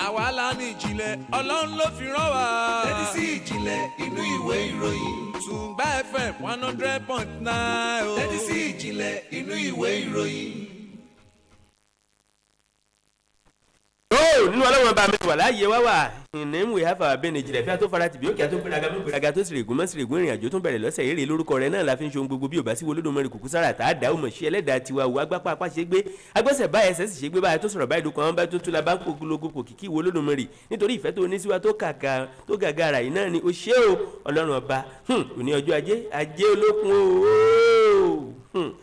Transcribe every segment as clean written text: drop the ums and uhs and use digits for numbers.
Àwa la ní ìjìnlẹ̀, Ọlọ́run ló fi rán wa. Tẹ́tí sí ìjìnlẹ̀ inú ìwé ìròyìn. Tùngbà FM 100.9 o. Tẹ́tí sí ìjìnlẹ̀ inú ìwé ìròyìn. Nínú ọlọ́wọ́n bá mi wà láàyè wá wà ní we have our bene ìjìnlẹ̀ fíà tó fara tìbí òkè àtó gbéraga mú gbéraga tó sìrègùn mọ́ sìrègùn ìrìn àjò tó ń bẹ̀rẹ̀ lọ́sẹ̀ eré lórúkọ rẹ̀ náà la fi ń ṣe ohun gbogbo bí ò bá sí Olódùmarè kùkú sára tá a dá òmò sí ẹlẹ́dàá tiwa òwò agbápá apá ṣe gbé agbẹ́sẹ̀ báyìí ẹsẹ̀ sì ṣe gbé báyìí tó sọ̀rọ̀ báyìí dúkọ̀ wọn bá tó tún la bá ń pogologo pò kìkì wo Olódùmarè nítorí ìfẹ́ tó ní síwa tó kàkà tó gàgàrà yìí náà ni ó ṣe o Ọlọ́run ọba òní ọjọ́ ajé ajé olókun o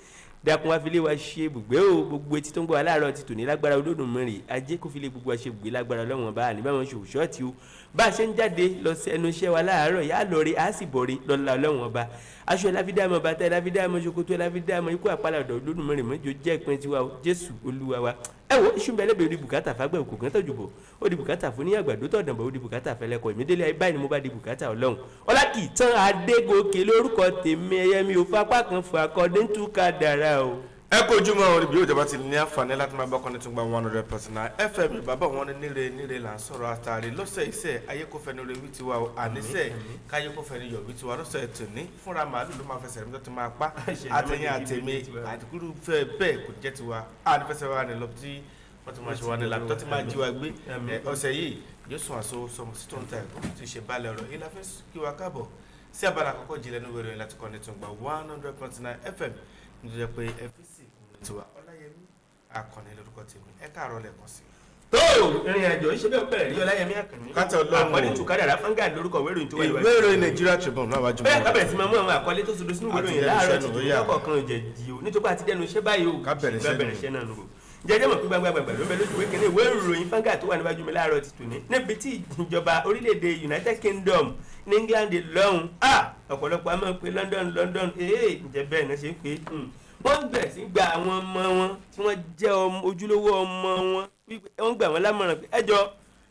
dákun wá filé wa ṣe ibùgbé o gbogbo etí tó ń gbọ́ aláàárọ̀ ti tòní lágbára Olódùmarè ajé kó filé gbogbo wa ṣe ibùgbé lágbára Ọlọ́run ọba àní báwọn ṣòwò ṣọ́ọ̀tì o bá a ṣe ń jáde lọ sí ẹnu iṣẹ́ wa láàárọ̀ yá lọ rí a sì bọ̀ rí lọ́la Ọlọ́run ọba aṣọ ẹláfídàmọ̀ bàtà ẹláfídàmọ̀ ṣòkòtò ẹláfídàmọ̀ ikú àpàlà ọ̀dọ̀ Olódùmarè mọ́jọ jẹ́ ìpín tiwa o Jésù Olúwa wa. Ẹ wo iṣu bẹ́ẹ̀ lẹ́bẹ̀ẹ́ di bùkátà fágbẹ́ òkú kan tọ́jú bọ̀ ó di bùkátà fún ní àgbàdo tọ̀dàn bọ̀ ó di bùkátà fẹlẹ́kọ̀ ìmídélé ayé báyìí ni mo bá di bùkátà Ọlọ́run. Ọlákìtàn Adégòkè lórúkọ tèmi ẹyẹ mi ò fapá kan fún akọ́dé ń túká dára o. Ẹ kó ojúmọ́ orí bí òjọba ti ní àǹfààní láti máa bọ́kàn ní Tùngbà 100.9 FM bàbá wọn ní níre níre là ń sọ̀rọ̀ àtàrí lọ́sẹ̀ iṣẹ́ ayé kò fẹ́ ní orí wí tiwa o àníṣe káyé kò fẹ́ ní yọ̀ wí tiwa lọ́sẹ̀ tòní fúnra màálù ló máa fẹsẹ̀ níbi tó ti máa pa àtẹ̀yìn àtẹ̀mí àtìkúrú fẹ́ bẹ́ẹ̀ kò jẹ́ tiwa ànífẹsẹ̀ wa ní lọ tí wọ́n ti máa ṣe wa ní làbí tó ti máa jí wa gbé ọ̀sẹ̀ yìí yóò sùn àṣọ sọmọ sí tó ń ta ẹ̀kọ́ tí ṣe balẹ̀ ọ̀rọ̀ yìí la fẹ́ kí wa káàbọ̀ sí abala àkọ́kọ́ jìnlẹ̀ ní wẹ̀rẹ̀ láti kọ́ ní Tùngbà 100.9 FM nítorí pé FCC tiwa Ọláyẹmí Akànnì lórúkọ tèmi ẹ káàárọ̀ lẹ́ẹ̀kan sí. Tó ìrìn àjò ń ṣe bẹ́ẹ̀ bẹ̀rẹ̀ rí Ọláyẹmí Akànnì kátà Ọlọ́run àkọlé tùkádàrá fáńgà lórúkọ ìwé ìròyìn tó wà níwájú. Ìwé ìròyìn Nigeria Tribune náà wájú. Bẹ́ẹ̀ kábẹ̀rẹ̀ sí máa mú àwọn àkọlé tó sodo sínú ìwé ìròyìn láàárọ̀ tuntun lọ́kọ̀ọ̀kan jẹ̀jì o nítorí àti dẹnu iṣẹ́ báyìí o kábẹ̀rẹ̀ iṣẹ́ náà nù. Jẹjẹ mọ̀ pé gbàgbàgbà ló ń bẹ lójú ìwé kìíní ìwé ìròyìn fáńgà tó wà níwájú mi láàárọ̀ ti tòní níbi tí ìjọba orílẹ̀-èdè United Kingdom ní England lọ́hùn ọ̀pọ̀lọpọ̀ a máa ń pe London London ee ǹjẹ́ bẹ́ẹ̀ náà ṣe ń pè é wọ́n bẹ̀rẹ̀ sí gba àwọn ọmọ wọn tí wọ́n jẹ́ ojúlówó ọmọ wọn wọ́n gbà wọ́n lámọ̀ràn pé ẹjọ́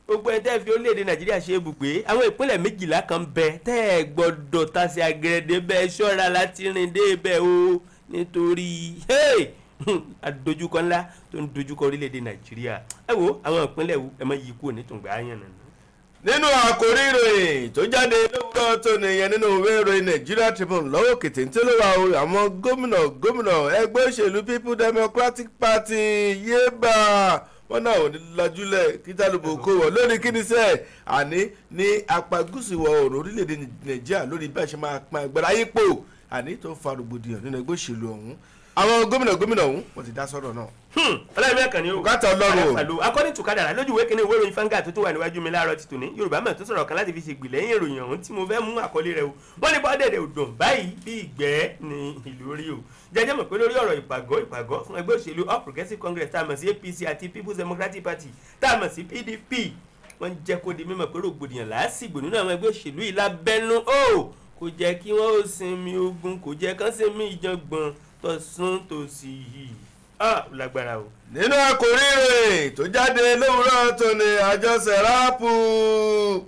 gbogbo ẹ̀ tẹ́ fi orílẹ̀-èdè Nàìjíríà ṣe ibùgbé àwọn ìpínlẹ̀ 12 kan bẹ tẹ́ ẹ gbọ́dọ̀ tasẹ̀ àgẹ̀rẹ̀dẹ̀ bẹ́ẹ̀ ṣọ́ra láti rìn dé bẹ́ẹ̀ o nítorí àdójúkọ ńlá tó ń dojúkọ orílẹ̀-èdè Nàìjíríà ẹ wo àwọn ìpínlẹ̀ wo ẹ má yí kúrò ní Tùngbà yẹn nàná. Nínú àkórí ìròyìn tó jáde lówùúrọ̀ tó nìyẹn nínú ìwé ìròyìn Nigeria Tribune lọ́wọ́ kété tí ló wà o àwọn gómìnà gómìnà ẹgbẹ́ òṣèlú People Democratic Party yéèbà wọn náà ò ní lajúlẹ̀ kí tálùbọ̀ kó wọ̀ lórí kí ni sẹ́ àní ní apá gúúsù ìwọ̀ oòrùn orílẹ̀-èdè Nàìjíríà lórí bí a ṣe máa pọn agbára yípo àní tó fa rògbòdìyàn nínú ẹgbẹ́ òṣèlú ọ̀hún àwọn gómìnà gómìnà ọ̀hún wọ́n ti dá sọ́rọ̀ náà. Ọláyẹmí Akànnì o bùkátà Ọlọ́run o akọ́ni tùkádàrá lójú ìwé kìíní ìwé ìròyìn fáńgà tó tún wà níwájú mi láàárọ̀ ti tòní Yorùbá mọ̀ tó sọ̀rọ̀ kan láti fi ṣègbè lẹ́yìn ìròyìn ọ̀hún tí mo fẹ́ mú àkọlé rẹ̀ o wọ́n ní bọ́dẹ̀dẹ̀ ò dùn báyìí bí ìgbẹ́ ní ìlú rí o jẹjẹ mọ̀ pé lórí ọ̀rọ̀ ìpàgọ́ ìpàgọ́ fún ẹgbẹ́ òṣèlú All Progressives Congress tá a mọ̀ sí APC àti People's Democratic Party tá a mọ̀ sí PDP wọ́n jẹ́ kó di mímọ̀ pé rògbòdìyàn làásìgbò nínú àwọn ẹgbẹ́ òṣèlú yìí lábẹ́nú o kò jẹ́ kí wọ́n ó sinmi ogun kò jẹ́ kán sinmi ìjàngbọ̀n tọ̀sán tòsì yìí lágbára o. Nínú àkórí rẹ̀ tó jáde lówùúrọ̀ tó ní àjọ sẹ̀ráàpù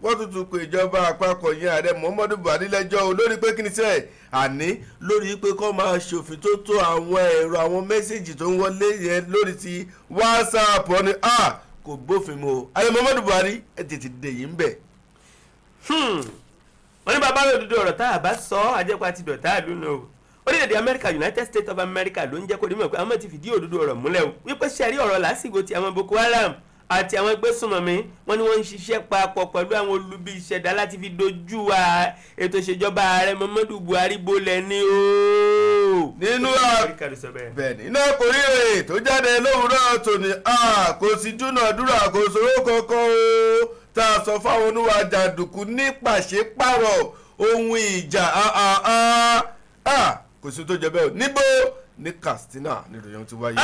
wọ́n tuntun pé ìjọba àpapọ̀ yẹn ààrẹ Muhammadu Buhari lẹ́jọ́ o lórí pé kí ni sẹ́ àní lórí pé kó máa ṣòfin tó tó àwọn ẹ̀rọ àwọn mẹ́sẹ̀gì tó ń wọlé yẹn lórí ti WhatsApp ni kò bófin mu o ààrẹ Muhammadu Buhari ẹ tètè dè yín bẹ̀. Wọ́n ní bàbá òdodo ọ̀rọ̀ tá a bá sọ àjẹpá ti dọ̀tá ìlú nù o orílẹ̀-èdè Amẹ́ríkà United States of America ló ń jẹ́ kó di mọ̀ pé àwọn ti fìdí òdodo ọ̀rọ̀ múlẹ̀ o wípé sẹ́rí ọ̀rọ̀ lásìkò tí àwọn Boko Haram àti àwọn ẹgbẹ́sùnmọ̀mí wọ́n ní wọ́n ń ṣiṣẹ́ papọ̀ pẹ̀lú àwọn olubi ìṣẹ̀dá láti fi dojú ètò ìṣèjọba ààrẹ Muhammadu Buhari bolẹ̀ ní o. Nínú bẹ́ẹ̀ nínú àkórí rẹ̀ tó jáde lówùúrọ̀ tòní kò sí dúnàdúrà kò sówó kankan o tá a sọ fáwọn oníwà jàǹdùkú ní pàṣípàrọ̀ ohun ìjà kò sí tó jẹ bẹ́ẹ̀ níbo ní Katsina ní ìròyìn ti wáyé.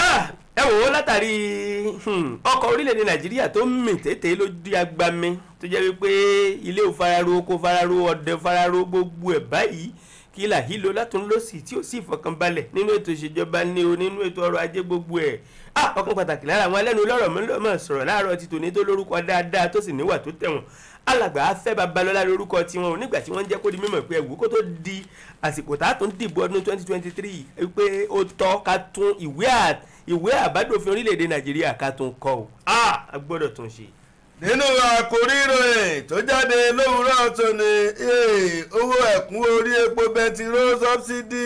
Ẹ wò ó látàrí ọkọ̀ orílẹ̀-èdè Nàìjíríà tó ń mì tètè lójú agbami tó jẹ́ wípé ilé ò fararo oko fararo ọ̀dẹ fararo gbogbo ẹ̀ báyìí kí làhílò látún lọ́sì tí ó sì fọkànbalẹ̀ nínú ètò ìṣèjọba ní o nínú ètò ọrọ̀ ajé gbogbo ẹ̀. Ọ̀kan pàtàkì lára àwọn ẹlẹ́nu lọ́rọ̀ mọ́ sọ̀rọ̀ láàárọ̀ ti tòní tó lórúkọ dáadáa tó sì níwà tó tẹ̀wọ̀n alàgbà Afẹ́ Babalọ́lá lórúkọ tiwọn ò nígbà tí wọ́n ń jẹ́ kó di mímọ̀ pé ẹ̀wù kó tó di àsìkò tá a tún dìbò ọdún 2023 pé ó tọ́ ká tún ìwé àbádòfin orílẹ̀-èdè Nàìjíríà ká tún kọ o a gbọ́dọ̀ tún ṣe. Nínú àkórí ìròyìn tó jáde lówùúrọ̀ tòní, owó ẹ̀kúnwó orí epo bẹntiró sọ́bsidì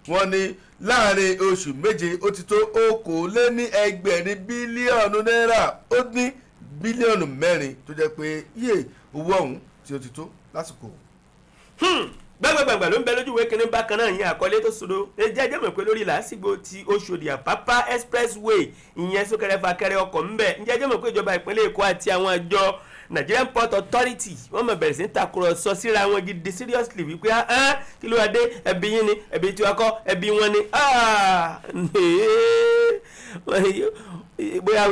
wọ́n ní láàrin oṣù 7 ó ti tó 420 bílíọ̀nù náírà ó ní bílíọ̀nù 4 tó jẹ́ pé iye owó ọ̀hún tí ó ti tó lásìkò. Gbàgbàgbàgbà ló ń bẹ lójú ìwé kínní bákan náà, ìyẹn àkọlé tó sodo ẹ jẹ́ mọ̀ pé lórí làásìgbò ti Oṣòdì Àpápá expressway, ìyẹn súnkẹrẹ fàkẹrẹ ọkọ̀ ńbẹ. Ǹjẹ́ jẹ́ mọ̀ pé ìjọba ìpínlẹ̀ Èkó àti àwọn àjọ Nigerian Port Authority wọ́n mọ̀ bẹ̀rẹ̀ sí ń takùrọ̀sọ síra wọn gidi seriously wípé kí ló wá dé, ẹbí yín ni, ẹbí tiwa kọ́, ẹbí wọn ni. Bóyá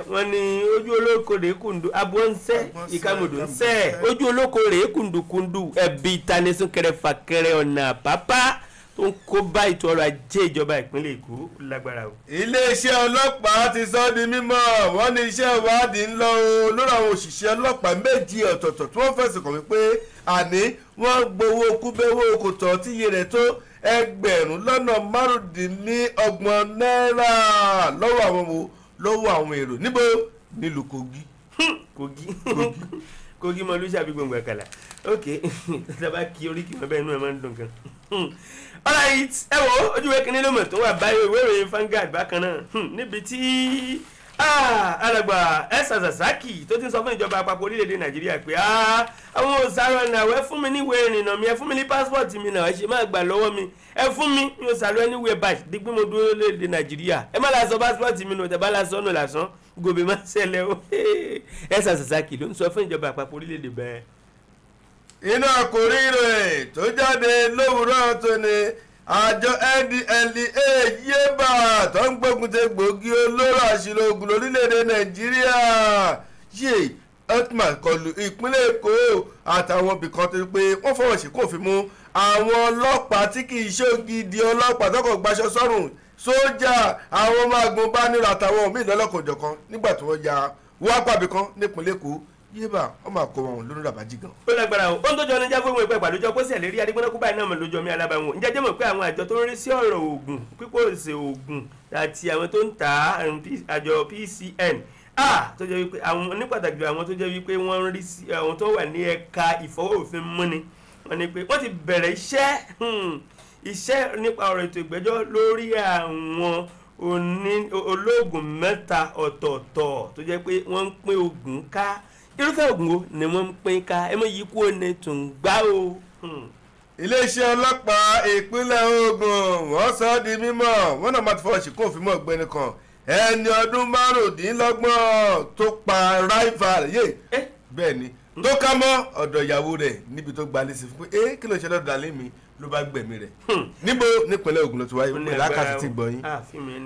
wọn ní ojú olóko rèé kùndù abọ́nsẹ́ ìkàmùdù ńsẹ́ ojú olóko rèé kùndùkùndù, ẹbí ìtaní súnkẹrẹ fàkẹrẹ ọ̀nà Àpápá tó ń kó bá ètò ọrọ̀ ajé ìjọba ìpínlẹ̀ Èkó lágbára o. Iléeṣẹ́ ọlọ́pàá ti sọ ọ́ di mímọ̀, wọ́n ní iṣẹ́ ìwádìí ń lọ o lórí àwọn òṣìṣẹ́ ọlọ́pàá 2 ọ̀tọ̀ọ̀tọ̀ tí wọ́n fẹ̀sùn kàn wípé àní wọ́n gbowó kúbẹ́wó kòtò tí iye rẹ̀ tó 25,000 náírà lọ́wọ́ àwọn wo lọ́wọ́ àwọn èrò níbo nílùú Kogi. Kogi mọ lóṣù àbí gbòǹgbò àkàlà. Ok, sábà kí oríkì wọn bẹ́ẹ̀ inú ẹ̀ máa ń dùn gan. Alright, ẹ wo ojúwe kínní ló mọ̀ tó wà báyìí, ìwé ìròyìn Vanguard bákan náà, níbi tí alàgbà Ẹ̀sà Sàsákì tó ti ń sọ fún ìjọba àpapọ̀ orílẹ̀-èdè Nàìjíríà pé àwọn òsàrò náà ẹ fún mi níwèé ìrìnnà mi, ẹ fún mi ní pásítọ̀tì mi náà, ẹ ṣe máa gbà lọ́wọ́ mi, ẹ fún mi ní òsàrò ẹniwèé báyìí dípé mo dúró lórílẹ̀-èdè Nàìjíríà, ẹ má la sọ pásítọ̀tì mi nù, tẹ bá la sọ nù lásán gòbè má ṣẹlẹ̀ o. Ẹ̀sà Sàsákì ló ń sọ fún ìjọba àpapọ̀ orílẹ̀-èdè bẹ́ẹ̀. Iná àkórí ìròyìn tó jáde lówùúrọ̀ tòní, àjọ NDLEA yébà tó ń gbógun ti gbòógì olóró àṣìlò oògùn lórílẹ̀‐èdè Nàìjíríà yé Otman kọlù ìpínlẹ̀ Èkó àtàwọn ibìkan tó pé wọ́n fọwọ́ sí kò fi mú àwọn ọlọ́pàá tí kì í ṣe ògidì ọlọ́pàá tọkọ̀ gbaṣọ sọ́rùn sójà, àwọn ọmọ agunbánirò àtàwọn míì lọ́lọ́kanòjọ̀kan nígbà tí wọ́n ya wọ́n pàbí kan nípínlẹ̀ Èkó yébà wọ́n máa kó wọn lórí ràbájì gan. Ó lágbára o, ohun tó jọ ní jáfó ìwé ìpàdé jọ kó sì ẹ̀lérí adigbọ́nàkú báyìí náà mọ̀ lójó mi alábàáwọn. Ǹjẹ́ jẹ́ mọ̀ pé àwọn àjọ tó ń rí sí ọ̀rọ̀ oògùn pípòsè oògùn àti àwọn tó ń ta àjọ PCN tó jẹ́ wípé àwọn ní pàtàkì jù àwọn tó jẹ́ wípé wọ́n ń rí sí àwọn tó wà ní ẹ̀ka ìfọwọ́òfin múni, wọ́n ní pé wọ́n ti bẹ̀rẹ̀ iṣẹ́ nípa ọ̀rọ̀ ètò ìgbẹ́jọ́ lórí àwọn olóògùn 3 ọ̀tọ̀ọ̀tọ̀ tó jẹ́ pé wọ́n ń pín oògùn ká. Irúfẹ́ oògùn wo ni wọ́n ń pín ká? Ẹ mọ̀ yìí kú òní tún gbá o. Iléeṣẹ́ ọlọ́pàá ìpínlẹ̀ Ògùn wọ́n sọ ọ́ di mímọ̀, wọ́n náà máa ti fọwọ́ sí kó òfin mọ́ ọ̀gbẹ́ni kan ẹni ọdún 25 tó pa rival yé bẹ́ẹ̀ ni tó ká mọ́ ọ̀dọ̀ ìyàwó rẹ̀ níbi tó gbalẹ̀ sí fún pé kí ló ṣe lọ́dọ̀ dalẹ́ mi ló bá gbẹ̀mí rẹ̀. Níbo nípínlẹ̀ Ògùn ló ti wáyé, pé lákàtí ti gbọ́ yín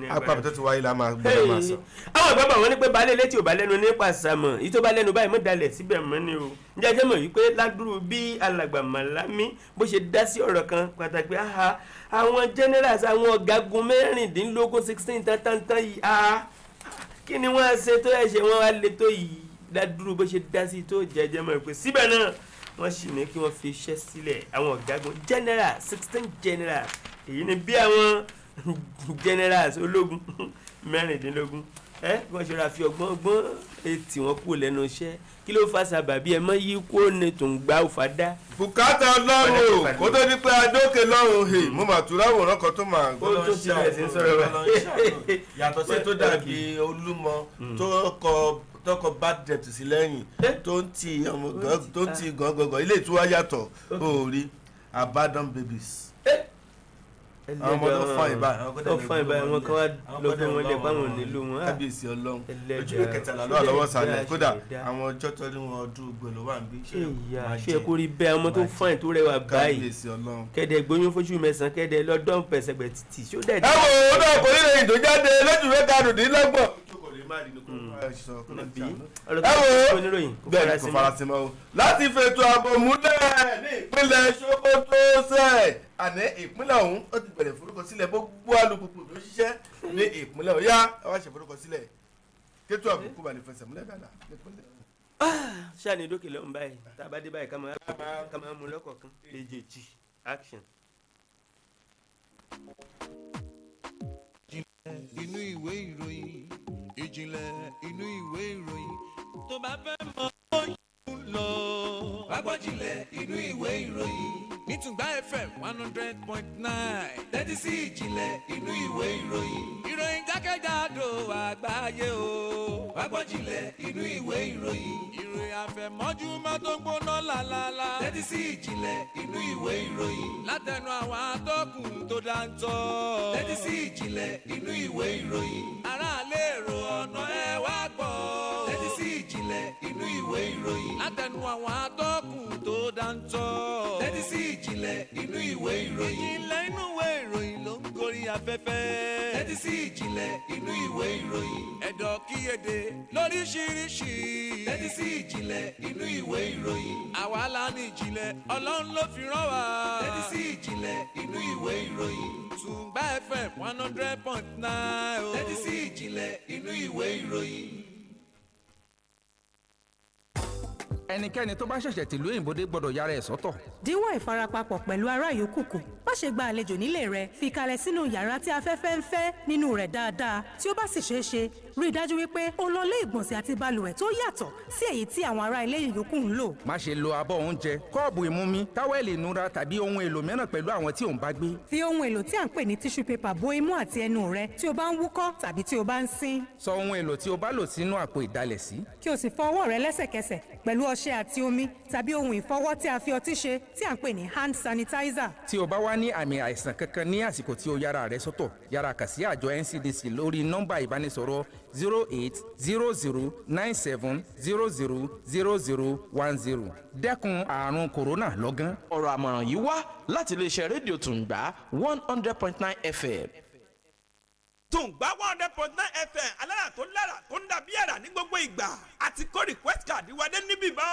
apá tó ti wáyé la máa gbọ́dọ̀ máa sọ. Àwọn ìgbàgbọ́ wọn ní pé baálé létí ò bá lẹ́nu nípa sàmọ̀ èyí tó bá lẹ́nu báyìí mọ́ dalẹ̀ síbẹ̀ mọ́ ni o. Ǹjẹ́ jẹ́ mọ̀ wípé ládùúrú bí alàgbà Màlámí bó ṣe dá sí ọ̀rọ̀ kan pàtàkì àwọn generals àwọn ọ̀gágun 16 16 tántán yìí kí ni wọ́n á ṣe tó ẹ̀ṣẹ̀ wọn á le tó yìí ládùúrú bó ṣe dá sí tó jẹ́jẹ́ mọ̀ pé síbẹ̀ náà wọ́n sì ní kí wọ́n fi iṣẹ́ sílẹ̀ àwọn ọ̀gágun general 16 general èyí ni bí àwọn generals ológun 16 bí wọ́n ṣe ra fi ọgbọ́n gbọ́n etí wọn kúrò lẹ́nu iṣẹ́. Kí ló fa sábàbí ẹ mọ́ yí kúrò ní tòǹgbà òfàdá. Bùkátà Ọlọ́run kó tó di pé adókè lọ́run mo mà tún ráwòrán kan tó máa. Ó tún ti bẹ̀rẹ̀ sí sọ̀rọ̀ báyìí. Yàtọ̀ sí tó dàbí Olúmọ tó kọ bad debt sí lẹ́yìn tó ń ti ọmọ tó ń ti gangan ilé ìtura yàtọ̀ orí abandon babies. Àwọn ọmọ tó fún ìbá tó fún ìbá àwọn kan wá lọ fún wọn lẹ pàwọn nílò wọn. Kábíyèsí Ọlọ́run ojúwe 13 ló wà lọ́wọ́ sàlẹ̀ kódà àwọn ọjọ́ tó ní wọn ọdún gbẹ ló wà níbí. Ṣé kó rí bẹ́ẹ̀ ọmọ tó fún ẹ̀ tó rẹwà báyìí kẹ́dẹ̀ gbóyún fóṣù 9 kẹ́dẹ̀ lọ́dọ̀ pẹ̀sẹ̀gbẹ̀ títì ṣó dẹ̀. Ẹ wo ó náà kò ní lè tó jáde lójúwe 25. Ẹ wo bẹ́ẹ̀ kò farasimọ́ o láti fètò ààbò múlẹ̀ ní ìpínlẹ̀ Sokoto sẹ́ẹ̀ àní ìpínlẹ̀ ọ̀hún ó ti bẹ̀rẹ̀ forúkọsílẹ̀ gbogbo alùpùpù tó ṣiṣẹ́ ní ìpínlẹ̀ ọ̀yá ẹ wá ṣe forúkọsílẹ̀ kétò àbùkù bá lè fẹsẹ̀ múlẹ̀ dáadáa nípínlẹ̀. Ṣáà ní dókè lọ́hùn báyìí tá a bá dé báyìí ká máa mú lọ́kọ̀ọ̀kan èjèèjì action. Inú ìwé ìròyìn ìjìnlẹ̀ inú ìwé ìròyìn. Tó bá fẹ́ mọ bó ṣe ń lọ. Wá gbọ́ jìnlẹ̀ inú ìwé ìròyìn. Ní Tùngbà FM 100.9. Tẹ́tí sí ìjìnlẹ̀ inú ìwé ìròyìn. Ìròyìn jákèjádò àgbáyé o. Wá gbọ́ jìnlẹ̀ inú ìwé ìròyìn. Ìròyìn àfẹ̀mọ́júmọ́ tó ń gbóná lálálá. Tẹ́tí sí ìjìnlẹ̀ inú ìwé ìròyìn. Látẹnu àwọn atọ́kùn tó dáńtọ́. Tẹ́tí sí ìjìnlẹ̀ inú ìwé ìròyìn. Aráàlú èrò ọ̀nà ẹ wá gbọ́. Tẹ́tí sí ìjìnlẹ̀ inú ìwé ìròyìn. Látẹnu àwọn atọ́kùn tó dáńtọ́. Tẹ́tí sí ìjìnlẹ̀ inú ìwé ìròyìn. Ìjìnlẹ̀ inú ìwé ìròyìn ló ń gorí afẹ́fẹ́. Tẹ́tí sí ìjìnlẹ̀ inú ìwé ìròyìn. Ẹ̀dọ̀ kíyèdè lóríṣiríṣi. Tẹ́tí sí ìjìnlẹ̀ inú ìwé ìròyìn. Àwa la ní ìjìnlẹ̀, Ọlọ́run ló fi rán wa. Tẹ́tí sí ìjìnlẹ̀ inú ìwé ìròyìn. Tùngbà FM 100.9 o. Tẹ́tí sí ìjìnlẹ̀ inú ìwé ìròyìn. Ẹnikẹ́ni tó bá ṣẹ̀ṣẹ̀ tìlú òyìnbó dé gbọ́dọ̀ yára ẹ̀ sọ́tọ̀. Díwọ̀n ìfarapapọ̀ pẹ̀lú ará yòókù kù. Má ṣe gba àlejò nílé rẹ. Fi kalẹ̀ sínú yàrá tí afẹ́fẹ́ ń fẹ́ nínú rẹ̀ dáadáa. Tí ó bá sì ṣeé ṣe, rí i dájú wípé o lọ ilé ìgbọ̀nsẹ̀ àti balùwẹ̀ tó yàtọ̀ sí èyí tí àwọn ará ilé yòókù ń lò. Má ṣe lo abọ́ oúnjẹ, kọ́ọ̀bù ìmumi, táwẹ́ẹ̀lì ìnura tàbí ohun èlò mìíràn pẹ̀lú àwọn tí ò ń bá gbé. Fi ohun èlò tí à ń pè ní tissue paper bo imú àti ẹnu rẹ tí o bá ń wúkọ́ tàbí tí o bá ń sín. Sọ ohun èlò tí o bá lò sínú àpò ìdalẹ̀sí. Kí o sì fọ ọwọ́ rẹ lẹ́sẹ̀kẹsẹ̀ pẹ̀lú ọṣẹ àti omi tàbí ohun ìfọwọ́ tí a fi ọtí ṣe tí à ń pè ní hand sanitizer. Tí o bá wá ní àmì àìsàn kankan ní àsìkò tí o yára rẹ sọ́tọ̀, yára kà sí àjọ NCDC lórí nọ́mbà ìbánisọ̀rọ̀ 080097000010. Dẹ́kun àrùn kòrónà lọ́gán. Ọ̀rọ̀ àmọ̀ràn yìí wá láti iléeṣẹ́ rédíò Tùngbà 100.9 FM. Tùngbà 100.9 FM alára tó lára tó ń dàbí àrà ní gbogbo ìgbà àti kó request card wa dé níbí bá.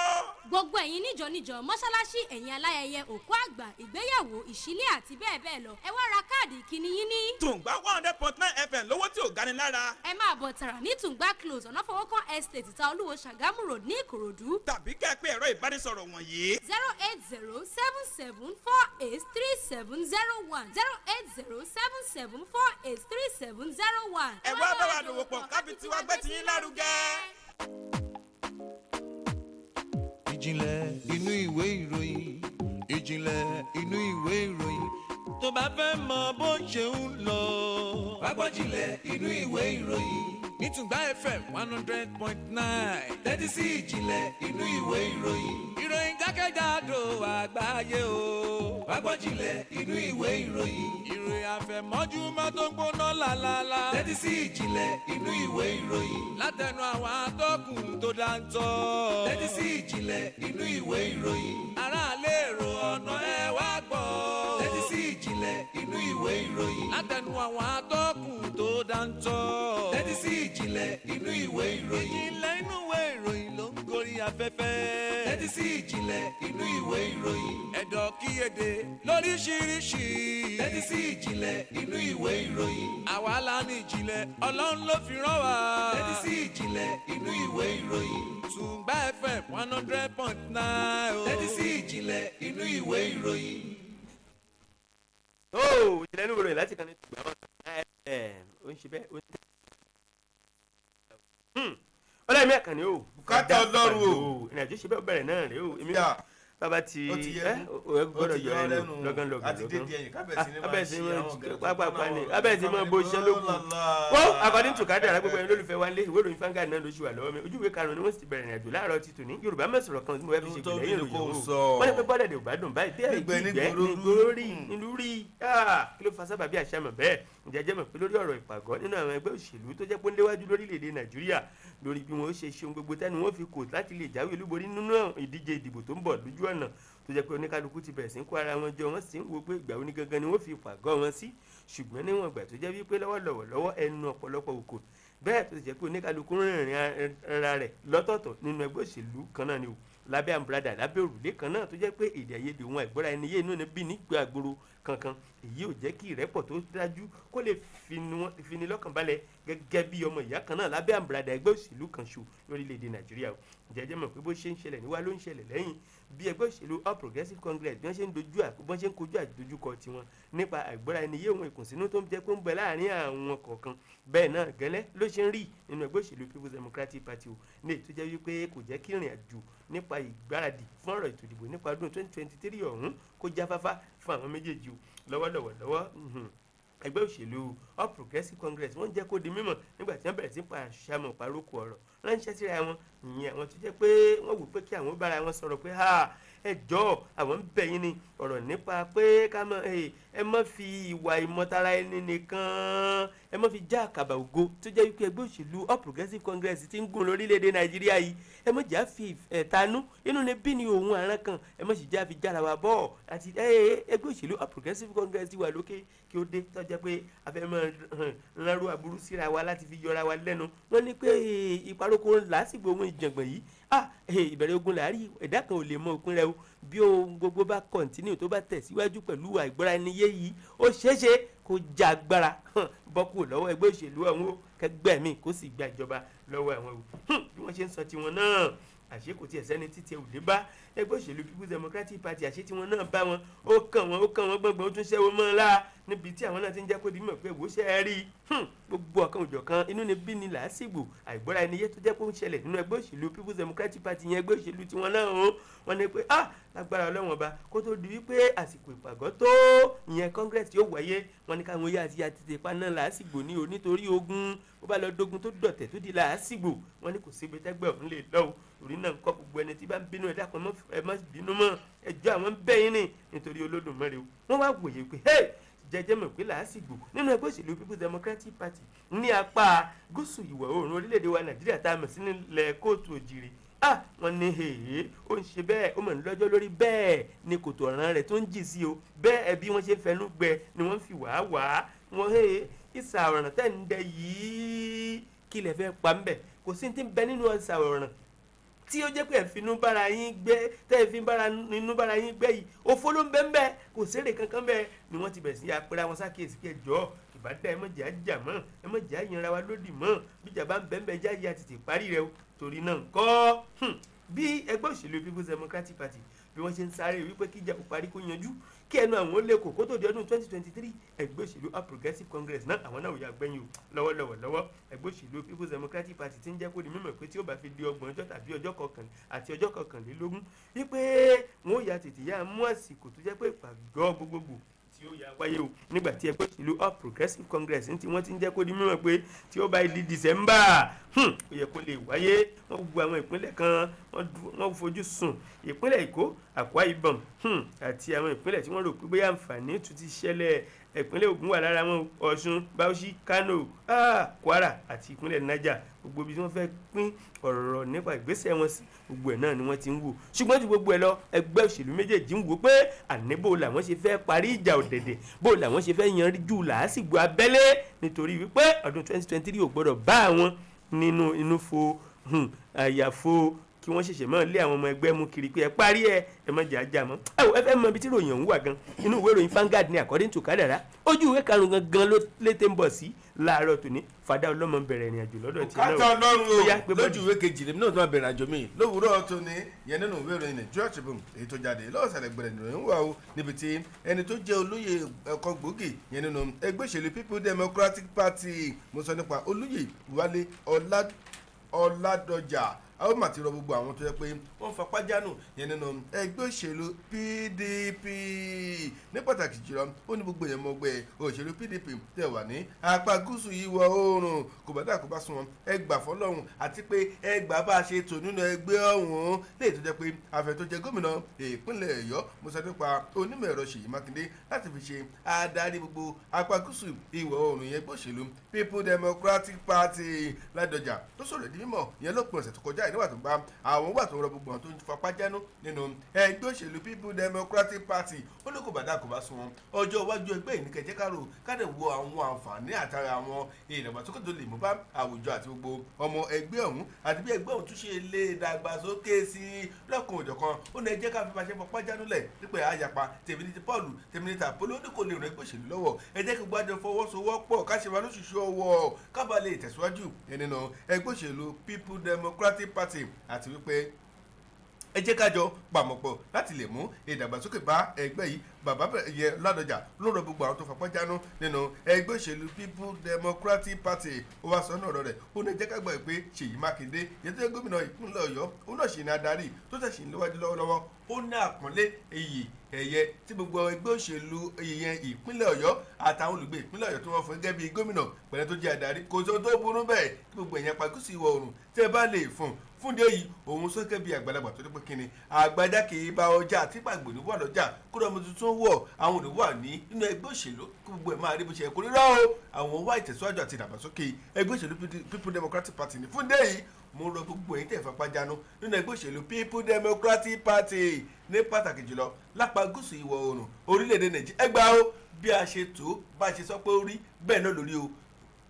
Gbogbo ẹ̀yin níjọ níjọ, mọ́ṣáláṣí, ẹ̀yin aláyẹyẹ, òkú àgbà, ìgbéyàwó, ìṣílé àti bẹ́ẹ̀ bẹ́ẹ̀ lọ, ẹ wá ra káàdì ìkíni yín ní. Tùngbà 100.9 FM lówó tí ò gani lára. Ẹ máa bọ̀ tààrà ní Tùngbà Close, Ọ̀nàfọwọ́kàn Estate, Ìta Olúwo, Ṣàgámù Road ní Ìkòròdú. Tàbí kẹ́ ẹ pé ẹ̀rọ ìbánisọ̀rọ̀ wọ̀nyí. 08077483701, 08077483701. Ẹ wá bá wa dòwò pọ̀ káfí tiwa gbé tiyín lárugẹ. Ìjìnlẹ̀ inú ìwé ìròyìn. Ìjìnlẹ̀ inú ìwé ìròyìn. Tó bá fẹ́ mọ bó ṣe ń lọ. Wá gbọ́ jìnlẹ̀ inú ìwé ìròyìn. Ní Tùngbà FM 100.9. Tẹ́tí sí ìjìnlẹ̀ inú ìwé ìròyìn. Ìròyìn jákèjádò àgbáyé o. Wá gbọ́ jìnlẹ̀ inú ìwé ìròyìn. Ìròyìn àfẹ̀mọ́júmọ́ tó ń gbóná lálálá. Tẹ́tí sí ìjìnlẹ̀ inú ìwé ìròyìn. Látẹnu àwọn atọ́kùn tó dáńtọ́. Tẹ́tí sí ìjìnlẹ̀ inú ìwé ìròyìn. Aráàlú èrò ọ̀nà ẹ wá gbọ́. Tẹ́tí sí ìjìnlẹ̀ inú ìwé ìròyìn. Látẹnu àwọn atọ́kùn tó dáńtọ́. Tẹ́tí sí ìjìnlẹ̀ inú ìwé ìròyìn. Ìjìnlẹ̀ inú ìwé ìròyìn ló ń gorí afẹ́fẹ́. Tẹ́tí sí ìjìnlẹ̀ inú ìwé ìròyìn. Ẹ̀dọ̀ kíyèdè lóríṣiríṣi. Tẹ́tí sí ìjìnlẹ̀ inú ìwé ìròyìn. Àwa la ní ìjìnlẹ̀, Ọlọ́run ló fi rán wa. Tẹ́tí sí ìjìnlẹ̀ inú ìwé ìròyìn. Tùngbà FM 100.9 o. Tẹ́tí sí ìjìnlẹ̀ inú ìwé ìròyìn. Ó ìjìnlẹ̀ inú ìròyìn láti kan ní Tùngbà 100.9 FM ó ń ṣe bẹ́ẹ̀ ó ń tẹ́. Ọlọ́ọ̀mí àkànní o. Bùkátà Ọlọ́run o. Ìrìnàjò ṣe bẹ́ẹ̀ bẹ̀rẹ̀ náà rèé o. Èmi bàbá ti ẹ gbọ́dọ̀ yọ ẹnu lọ́gán lọ́gán abẹ́ ti máa bó iṣẹ́ ló kù. Wọ́n according to kádàrá gbogbo ẹni lólùfẹ́ wa lé ìwé ìròyìn Vanguard náà lóṣù wà lọ́wọ́ mi. Ojú ìwé karùn-ún ni wọ́n sì ti bẹ̀rẹ̀ ìrìnàjò láàárọ̀ ti tòní. Yorùbá mẹ́sọ̀rọ̀ kan tí mo fẹ́ fi ṣe ìgbìlẹ̀ yìí ròyìn o. Wọ́n ní pé bọ́dẹ̀ dè ò bá dùn báyìí bí ẹ̀gbẹ́ nígboro rí nílùú rí kí ló fa sábàbí àṣà mọ̀ bẹ́ẹ̀. Ǹjẹ́ jẹ́ mọ̀ pé lórí ọ̀rọ̀ ìpàgọ́ nínú àwọn ẹgbẹ́ òṣèlú tó jẹ́ pé ń léwájú lórílẹ̀‐èdè Nàìjíríà lórí bí wọ́n ṣe ṣe ohun gbogbo tẹ́nu wọ́n fi kò láti lè jáwé olúborí nínú ìdíje ìdìbò tó ń bọ̀ lójú ọ̀nà tó jẹ́ pé oníkálukú ti bẹ̀rẹ̀ sí ń kó ara wọn jọ, wọ́n sì ń wo pé ìgbà wo ni gangan ni wọ́n fi pàgọ́ wọn sí. Ṣùgbọ́n níwọ̀n ìgbà tó jẹ́ wípé lọ́wọ́lọ́wọ́ ẹnu ọ̀pọ̀lọpọ̀ òkò bẹ́ẹ̀ tó jẹ́ pé oníkálukú rìnrìn ara rẹ̀ lọ́tọ̀ọ̀tọ̀ nínú ẹgbẹ́ òṣèlú kan náà ni o, lábẹ́ àmúradà lábẹ́ òrùlé kan náà tó jẹ́ pé èdè àìyedè wọn àìgbọ́ra ẹni yé inú ni bí nígbà gbòòrò kankan. Èyí ò jẹ́ kí ìrẹ́pọ̀ tó dájú kó lè fini lọ́kàn balẹ̀ gẹ́gẹ́ bí ọmọ ìyá kan náà lábẹ́ àmúradà ẹgbẹ́ òṣèlú kan ṣo lórílẹ̀‐èdè Nàìjíríà o. Jẹ́jẹ́ mọ̀ pé bó ṣe ń ṣẹlẹ̀ níwá ló ń ṣẹlẹ̀ lẹ́yìn bí ẹgbẹ́ òṣèlú All Progressives Congress bí wọ́n ṣe ń dojú bọ́n ṣe ń kojú àdojúkọ tiwọn nípa àìgbọ́ra ẹni yé òun ìkùnsínú tó ń jẹ́ pé ń bẹ láàrin àwọn kọ̀ọ̀kan. Bẹ́ẹ̀ náà gẹ́lẹ́ ló ṣe ń rí nínú ẹgbẹ́ òṣèlú People's Democratic Party o, ní èyí tó jẹ́ wípé kò jẹ́ kí ìrìn àjò nípa ìgbáradì fún ọ̀rọ̀ ètò ìdìbò nípa ọdún 2023 ọ̀hún kó jáfáfá fún àwọn méjèèjì o. Lọ́wọ́lọ́wọ́ ẹgbẹ́ òṣèlú All Progressives Congress wọ́n jẹ́ kó di mímọ̀ nígbà tí wọ́n bẹ̀rẹ̀ sí pa àṣàmọ̀ parókò ọ̀rọ̀ ránṣẹ́ síra wọn, ìyẹn àwọn tó jẹ́ pé wọ́n wò pé kí àwọn bára wọn sọ̀rọ̀ pé ha ẹ jọ̀ọ́ àwọn ń bẹ̀ yín ni ọ̀rọ̀ nípa pé ká mọ̀ ẹ má fi ìwà ìmọ̀tara ẹni nìkan ẹ má fi já àkàbà ògo tó jẹ́ wípé ẹgbẹ́ òṣèlú All Progressives Congress ti ń gùn lórílẹ̀‐èdè Nàìjíríà yìí, ẹ má jà fi ẹ̀tanú inú ni bí ni òun àrán kan, ẹ má sì já fi jára wa bọ́ àti ẹgbẹ́ òṣèlú All Progressives Congress ti wà lókè kí ó dé tó jẹ́ pé a fẹ́ máa ránrú aburú síra wa láti fi yọra wa lẹ́nu. Wọ́n ní pé ìparoko làásìgbò ohun ìjàngbọ̀n yìí ìbẹ̀rẹ̀ ogun làárí ẹ̀dá kan ò lè mọ òpin rẹ̀ o. Bí ohun gbogbo bá kọ̀ǹtínú tó bá tẹ̀síwájú pẹ̀lú àìgbọ́ra ẹni yé yìí, ó ṣeéṣe kó já agbára bọ́ kúrò lọ́wọ́ ẹgbẹ́ òṣèlú ọ̀hún kẹgbẹ́ mi kó sì gba ìjọba lọ́wọ́ àwọn o. Bí wọ́n ṣe ń sọ tiwọn náà, àṣé kò tiẹ̀ sẹ́ni títí ò lè bá ẹgbẹ́ òṣèlú People's Democratic Party, àṣé tiwọn náà bá wọn, ó kàn wọ́n ó kàn wọ́n gbọ̀ngbọ̀n, ó tún ṣẹ́wó mọ́ ọ́n lára níbi tí àwọn náà ti ń jẹ́ kó di mímọ̀ pé wò ó ṣe é rí gbogbo ọ̀kan òjọ̀kan inú ni bí ni làásìgbò àìgbọ́ra ẹni yé tó jẹ́ pé ó ń ṣẹlẹ̀ nínú ẹgbẹ́ òṣèlú People's Democratic Party yẹn ẹgbẹ́ òṣèlú tiwọn náà o. Wọ́n ní pé ah lágbára Ọlọ́run ọba kó tó di wípé àsìkò ìpàgọ́ tó ìyẹn Congress yóò wáyé, wọ́n ní káwọn yá àti àtètè paná làásìgbò ní o, nítorí ogun ó bá lọ dógun tó dọ̀tẹ̀ tó di làásìgbò, wọ́n ní kò síbi tẹ́gbẹ́ òun lè lọ o. Torí náà kọ́ gbogbo ẹni tí bá ń bínú ẹ dákun ẹ má bínú mọ́, ẹjọ́ àwọn ń bẹ̀ yín ni nítorí Olódùmarè o. Wọ́n wá wòye pé hey jẹjẹ mọ̀ pé làásìgbò nínú ẹgbẹ́ òṣèlú People's Democratic Party ní apá gúúsù ìwọ̀ oòrùn orílẹ̀-èdè wa Nàìjíríà tá a mọ̀ sí nílẹ̀ kóòtù òjìrì, wọ́n ní èyí ó ń ṣe bẹ́ẹ̀ ó mọ̀ ní lọ́jọ́ lórí bẹ́ẹ̀ ni kòtò ọ̀ràn rẹ̀ tó ń jì sí o. Bẹ́ẹ̀ bí wọ́n ṣe fẹnu gbẹ ni wọ́n fi wàá wàá wọ́n ìsà ọ̀ràn tẹ̀ ń dẹ yìí kí lẹ fẹ́ pa ń bẹ̀, kò sí ti ń bẹ nínú ìsà ọ̀ràn tí ó jẹ́ pé ẹ̀ finú bára yín gbé tẹ́ ẹ̀ fi bára inú bára yín gbé yìí, òfo ló ń bẹ ń bẹ, kò sérè kankan bẹ́ẹ̀ ni wọ́n ti bẹ̀rẹ̀ sí apẹ́rẹ́ àwọn sákèésí pé ẹjọ́ ìbádá ẹ má jẹ́ àjà mọ́, ẹ má jẹ́ àyànra wa lódì mọ́, bíjà bá ń bẹ ń bẹ jáde àti tètè parí rẹ o. Torí náà ńkọ́ bí ẹgbẹ́ òṣèlú People's Democratic Party bí wọ́n ṣe ń sáré wípé kíjà kó parí kó yanjú kí ẹnu àwọn ó lè kó kó tó di ọdún 2023, ẹgbẹ́ òṣèlú All Progressives Congress náà àwọn náà ò yà gbẹ̀yìn o. Lọ́wọ́lọ́wọ́ lọ́wọ́ ẹgbẹ́ òṣèlú People's Democratic Party ti ń jẹ́ kó di mímọ̀ pé tí ó bá fi di ọgbọ̀n ọjọ́ tàbí ọjọ́ kọkànlá àti ọjọ́ kọkànlélógún wípé wọn ò yà tètè yá mú àsìkò tó jẹ́ pé ìpàgọ́ gbogbogbò tí ó yà wáyé o. Nígbà tí ẹgbẹ́ òṣèlú All Progressives Congress tí wọ́n ti ń jẹ́ kó di mímọ̀ pé tí ó bá di December ó yẹ kó lè wáyé. Wọ́n gbogbo àwọn ìpínlẹ̀ kan wọ́n fojú sùn ìpínlẹ̀ Èkó, Akwa Ibom àti àwọn ìpínlẹ̀ tí wọ́n rò pé bóyá àǹfààní tún ti ṣẹlẹ̀, ìpínlẹ̀ Ògùn wà lára wọn, Ọ̀ṣun, Bauchi, Kano, Kwara àti ìpínlẹ̀ Niger. Gbogbo ibi tí wọ́n fẹ́ pín ọ̀rọ̀ nípa ìgbésẹ̀ wọn sí gbogbo ẹ̀ náà ni wọ́n ti ń wò. Ṣùgbọ́n ju gbogbo ẹ̀ lọ ẹgbẹ́ òṣèlú méjèèjì ń wò pé àní bó làwọn ṣe fẹ́ parí ìjà òdẹ̀dẹ̀, bó làwọn ṣe fẹ́ yanjú làásìgbò abẹ́lé, nítorí wípé ọdún 2023 ò gbọ́dọ̀ bá àwọn nínú inú fo àyàfo kí wọ́n ṣẹ̀ṣẹ̀ máa lé àwọn ọmọ ẹgbẹ́ mú kiri pé ẹ parí ẹ ẹ má jẹ́ ajá mọ́. Ẹ wò ẹ fẹ́ mọ ibi tí ìròyìn ọ̀hún wà gan inú ìwé ìròyìn Vanguard ní according to Kádàrá ojú ìwé karùn-ún gangan ló létè ń bọ̀ sí láàárọ̀ tòní. Fàdá ọlọ́mọ bẹ̀rẹ̀ ìrìn àjò lọ́dọ̀ tí náà kátà ọlọ́run o lójú ìwé kejì lèmi náà tó máa bẹ̀rẹ̀ àjò mi lówùúrọ̀ tòní yẹn nínú ìwé ìròyìn Nigeria Tribune èyí tó jáde lọ́sàlẹ̀ gbẹ̀rẹ̀ ìròyìn wà o, níbi tí ẹni tó jẹ́ olóyè ọ̀kan gbòógì yẹn nínú ẹgbẹ́ òṣèlú People Democratic Party, mo sọ nípa olóyè Wálé Ọládọjà, a ó mà ti rọ gbogbo àwọn tó yẹ pé wọ́n fapá jánu yẹn nínú ẹgbẹ́ òṣèlú PDP ní pàtàkì jùlọ. Ó ní gbogbo èèyàn mọ̀gbẹ́ òṣèlú PDP tẹ̀ wà ní apá gúúsù ìwọ̀ oòrùn, kò bá dà kó bá sún wọn, ẹ gbà fọlọ́run àti pé ẹ gbà bá a ṣe tò nínú ẹgbẹ́ ọ̀hún léyìí tó jẹ́ pé àfẹ́ tó jẹ́ gómìnà ìpínlẹ̀ Ọ̀yọ́, mo sọ nípa onímọ̀ ẹ̀rọ Ṣèyí Mákindé láti fi ṣe adarí gbogbo apá gúúsù ìwọ̀ oòrùn yẹn ẹgbẹ́ òṣèlú People Democratic Party. Ládọjà tó sọ̀rọ̀ di mímọ̀ yẹn lópin ọ̀sẹ̀ tó kọjá báyìí nígbà tó ń bá àwọn wà tó ń rọ gbogbo àwọn tó ń fapá jánu nínú ẹgbẹ́ òṣèlú People Democratic Party. Ó ní kò bá dà kò bá sún wọn, ọjọ́ iwájú ẹgbẹ́ yìí ní kẹjẹ́ kárò káde wo àwọn àǹfààní àtàrà àwọn ìdàgbàsókè tó lè mú bá àwùjọ àti gbogbo ọmọ ẹgbẹ́ ọ̀hún àti bí ẹgbẹ́ ọ̀hún tún ṣe lè dàgbàsókè sí i lọ́kùn òjọ̀kan. Ó ní ẹ jẹ́ ká fi pàṣẹ fọpá jánúlẹ̀ nípa àyàpá tèmi ní ti Paul, tèmi ní tàpóló, ní kò lè ràn ẹgbẹ́ òṣèlú lọ́wọ́. Ẹ jẹ́ kí gbájọ fọwọ́sowọ́pọ̀ ká ṣe wá lóṣooṣù ọwọ́ kábàá lè tẹ̀síwájú nínú ẹgbẹ́ òṣèlú People Democratic Party, àti wípé ẹ jẹ́ ká jọ pàmọ̀pọ̀ láti lè mú ìdàgbàsókè bá ẹgbẹ́ yìí. Bàbá yẹn Ládọjà ló rọ gbogbo àwọn tó fapá jánu nínú ẹgbẹ́ òṣèlú People Democratic Party. Ó wá sọ ní ọ̀rọ̀ rẹ̀, ó ní ẹ jẹ́ ká gbà pé Ṣèyí Mákindé yẹn tó jẹ́ gómìnà ìpínlẹ̀ Ọ̀yọ́, òun náà ṣì ní adarí tó tẹ̀sí níwájú lọ́wọ́lọ́wọ́. Ó ní àpọ́nlé iyì ẹ̀yẹ tí gbogbo ẹgbẹ́ òṣèlú ìyẹn ìpínlẹ̀ Ọ̀yọ́ àtàwọn olùgbé ìpínlẹ̀ Ọ̀yọ́ tó wọ́n fún gẹ́gẹ́ bí gómìnà pẹ̀lú tó jẹ́ adarí. Kò sóhun tó burú bẹ́ẹ̀ kí gbogbo èèyàn pa gúúsù ìwọ̀ oòrùn tẹ́ ẹ bá lè fún fúndé yìí òun sókè bíi àgbàlagbà tó dé pé kíni àgbàjá kì í bá ọjà àti pàgbò ní wà lọ́jà kódà ọmọ tuntun wọ̀ àwọn òní wà ní nínú ẹgbẹ́ òṣèlú kí gbogbo ẹ̀ máa rí bó ṣe yẹ kó rí rọ́ o. Àwọn wá ìtẹ̀síwájú àti ìdàgbàsókè ẹgbẹ́ òṣèlú People Democratic Party ní fúndé yìí. Mo rọ gbogbo ẹ̀yin tẹ́ fapá jánu nínú ẹgbẹ́ òṣèlú People Democratic Party ní pàtàkì jùlọ lápá gúúsù ìwọ̀ oòrùn orílẹ̀-èdè Nàìjíríà, ẹ gbà ó bí a ṣe tó bá a ṣe sọ pé ó rí bẹ́ẹ̀ náà lórí o.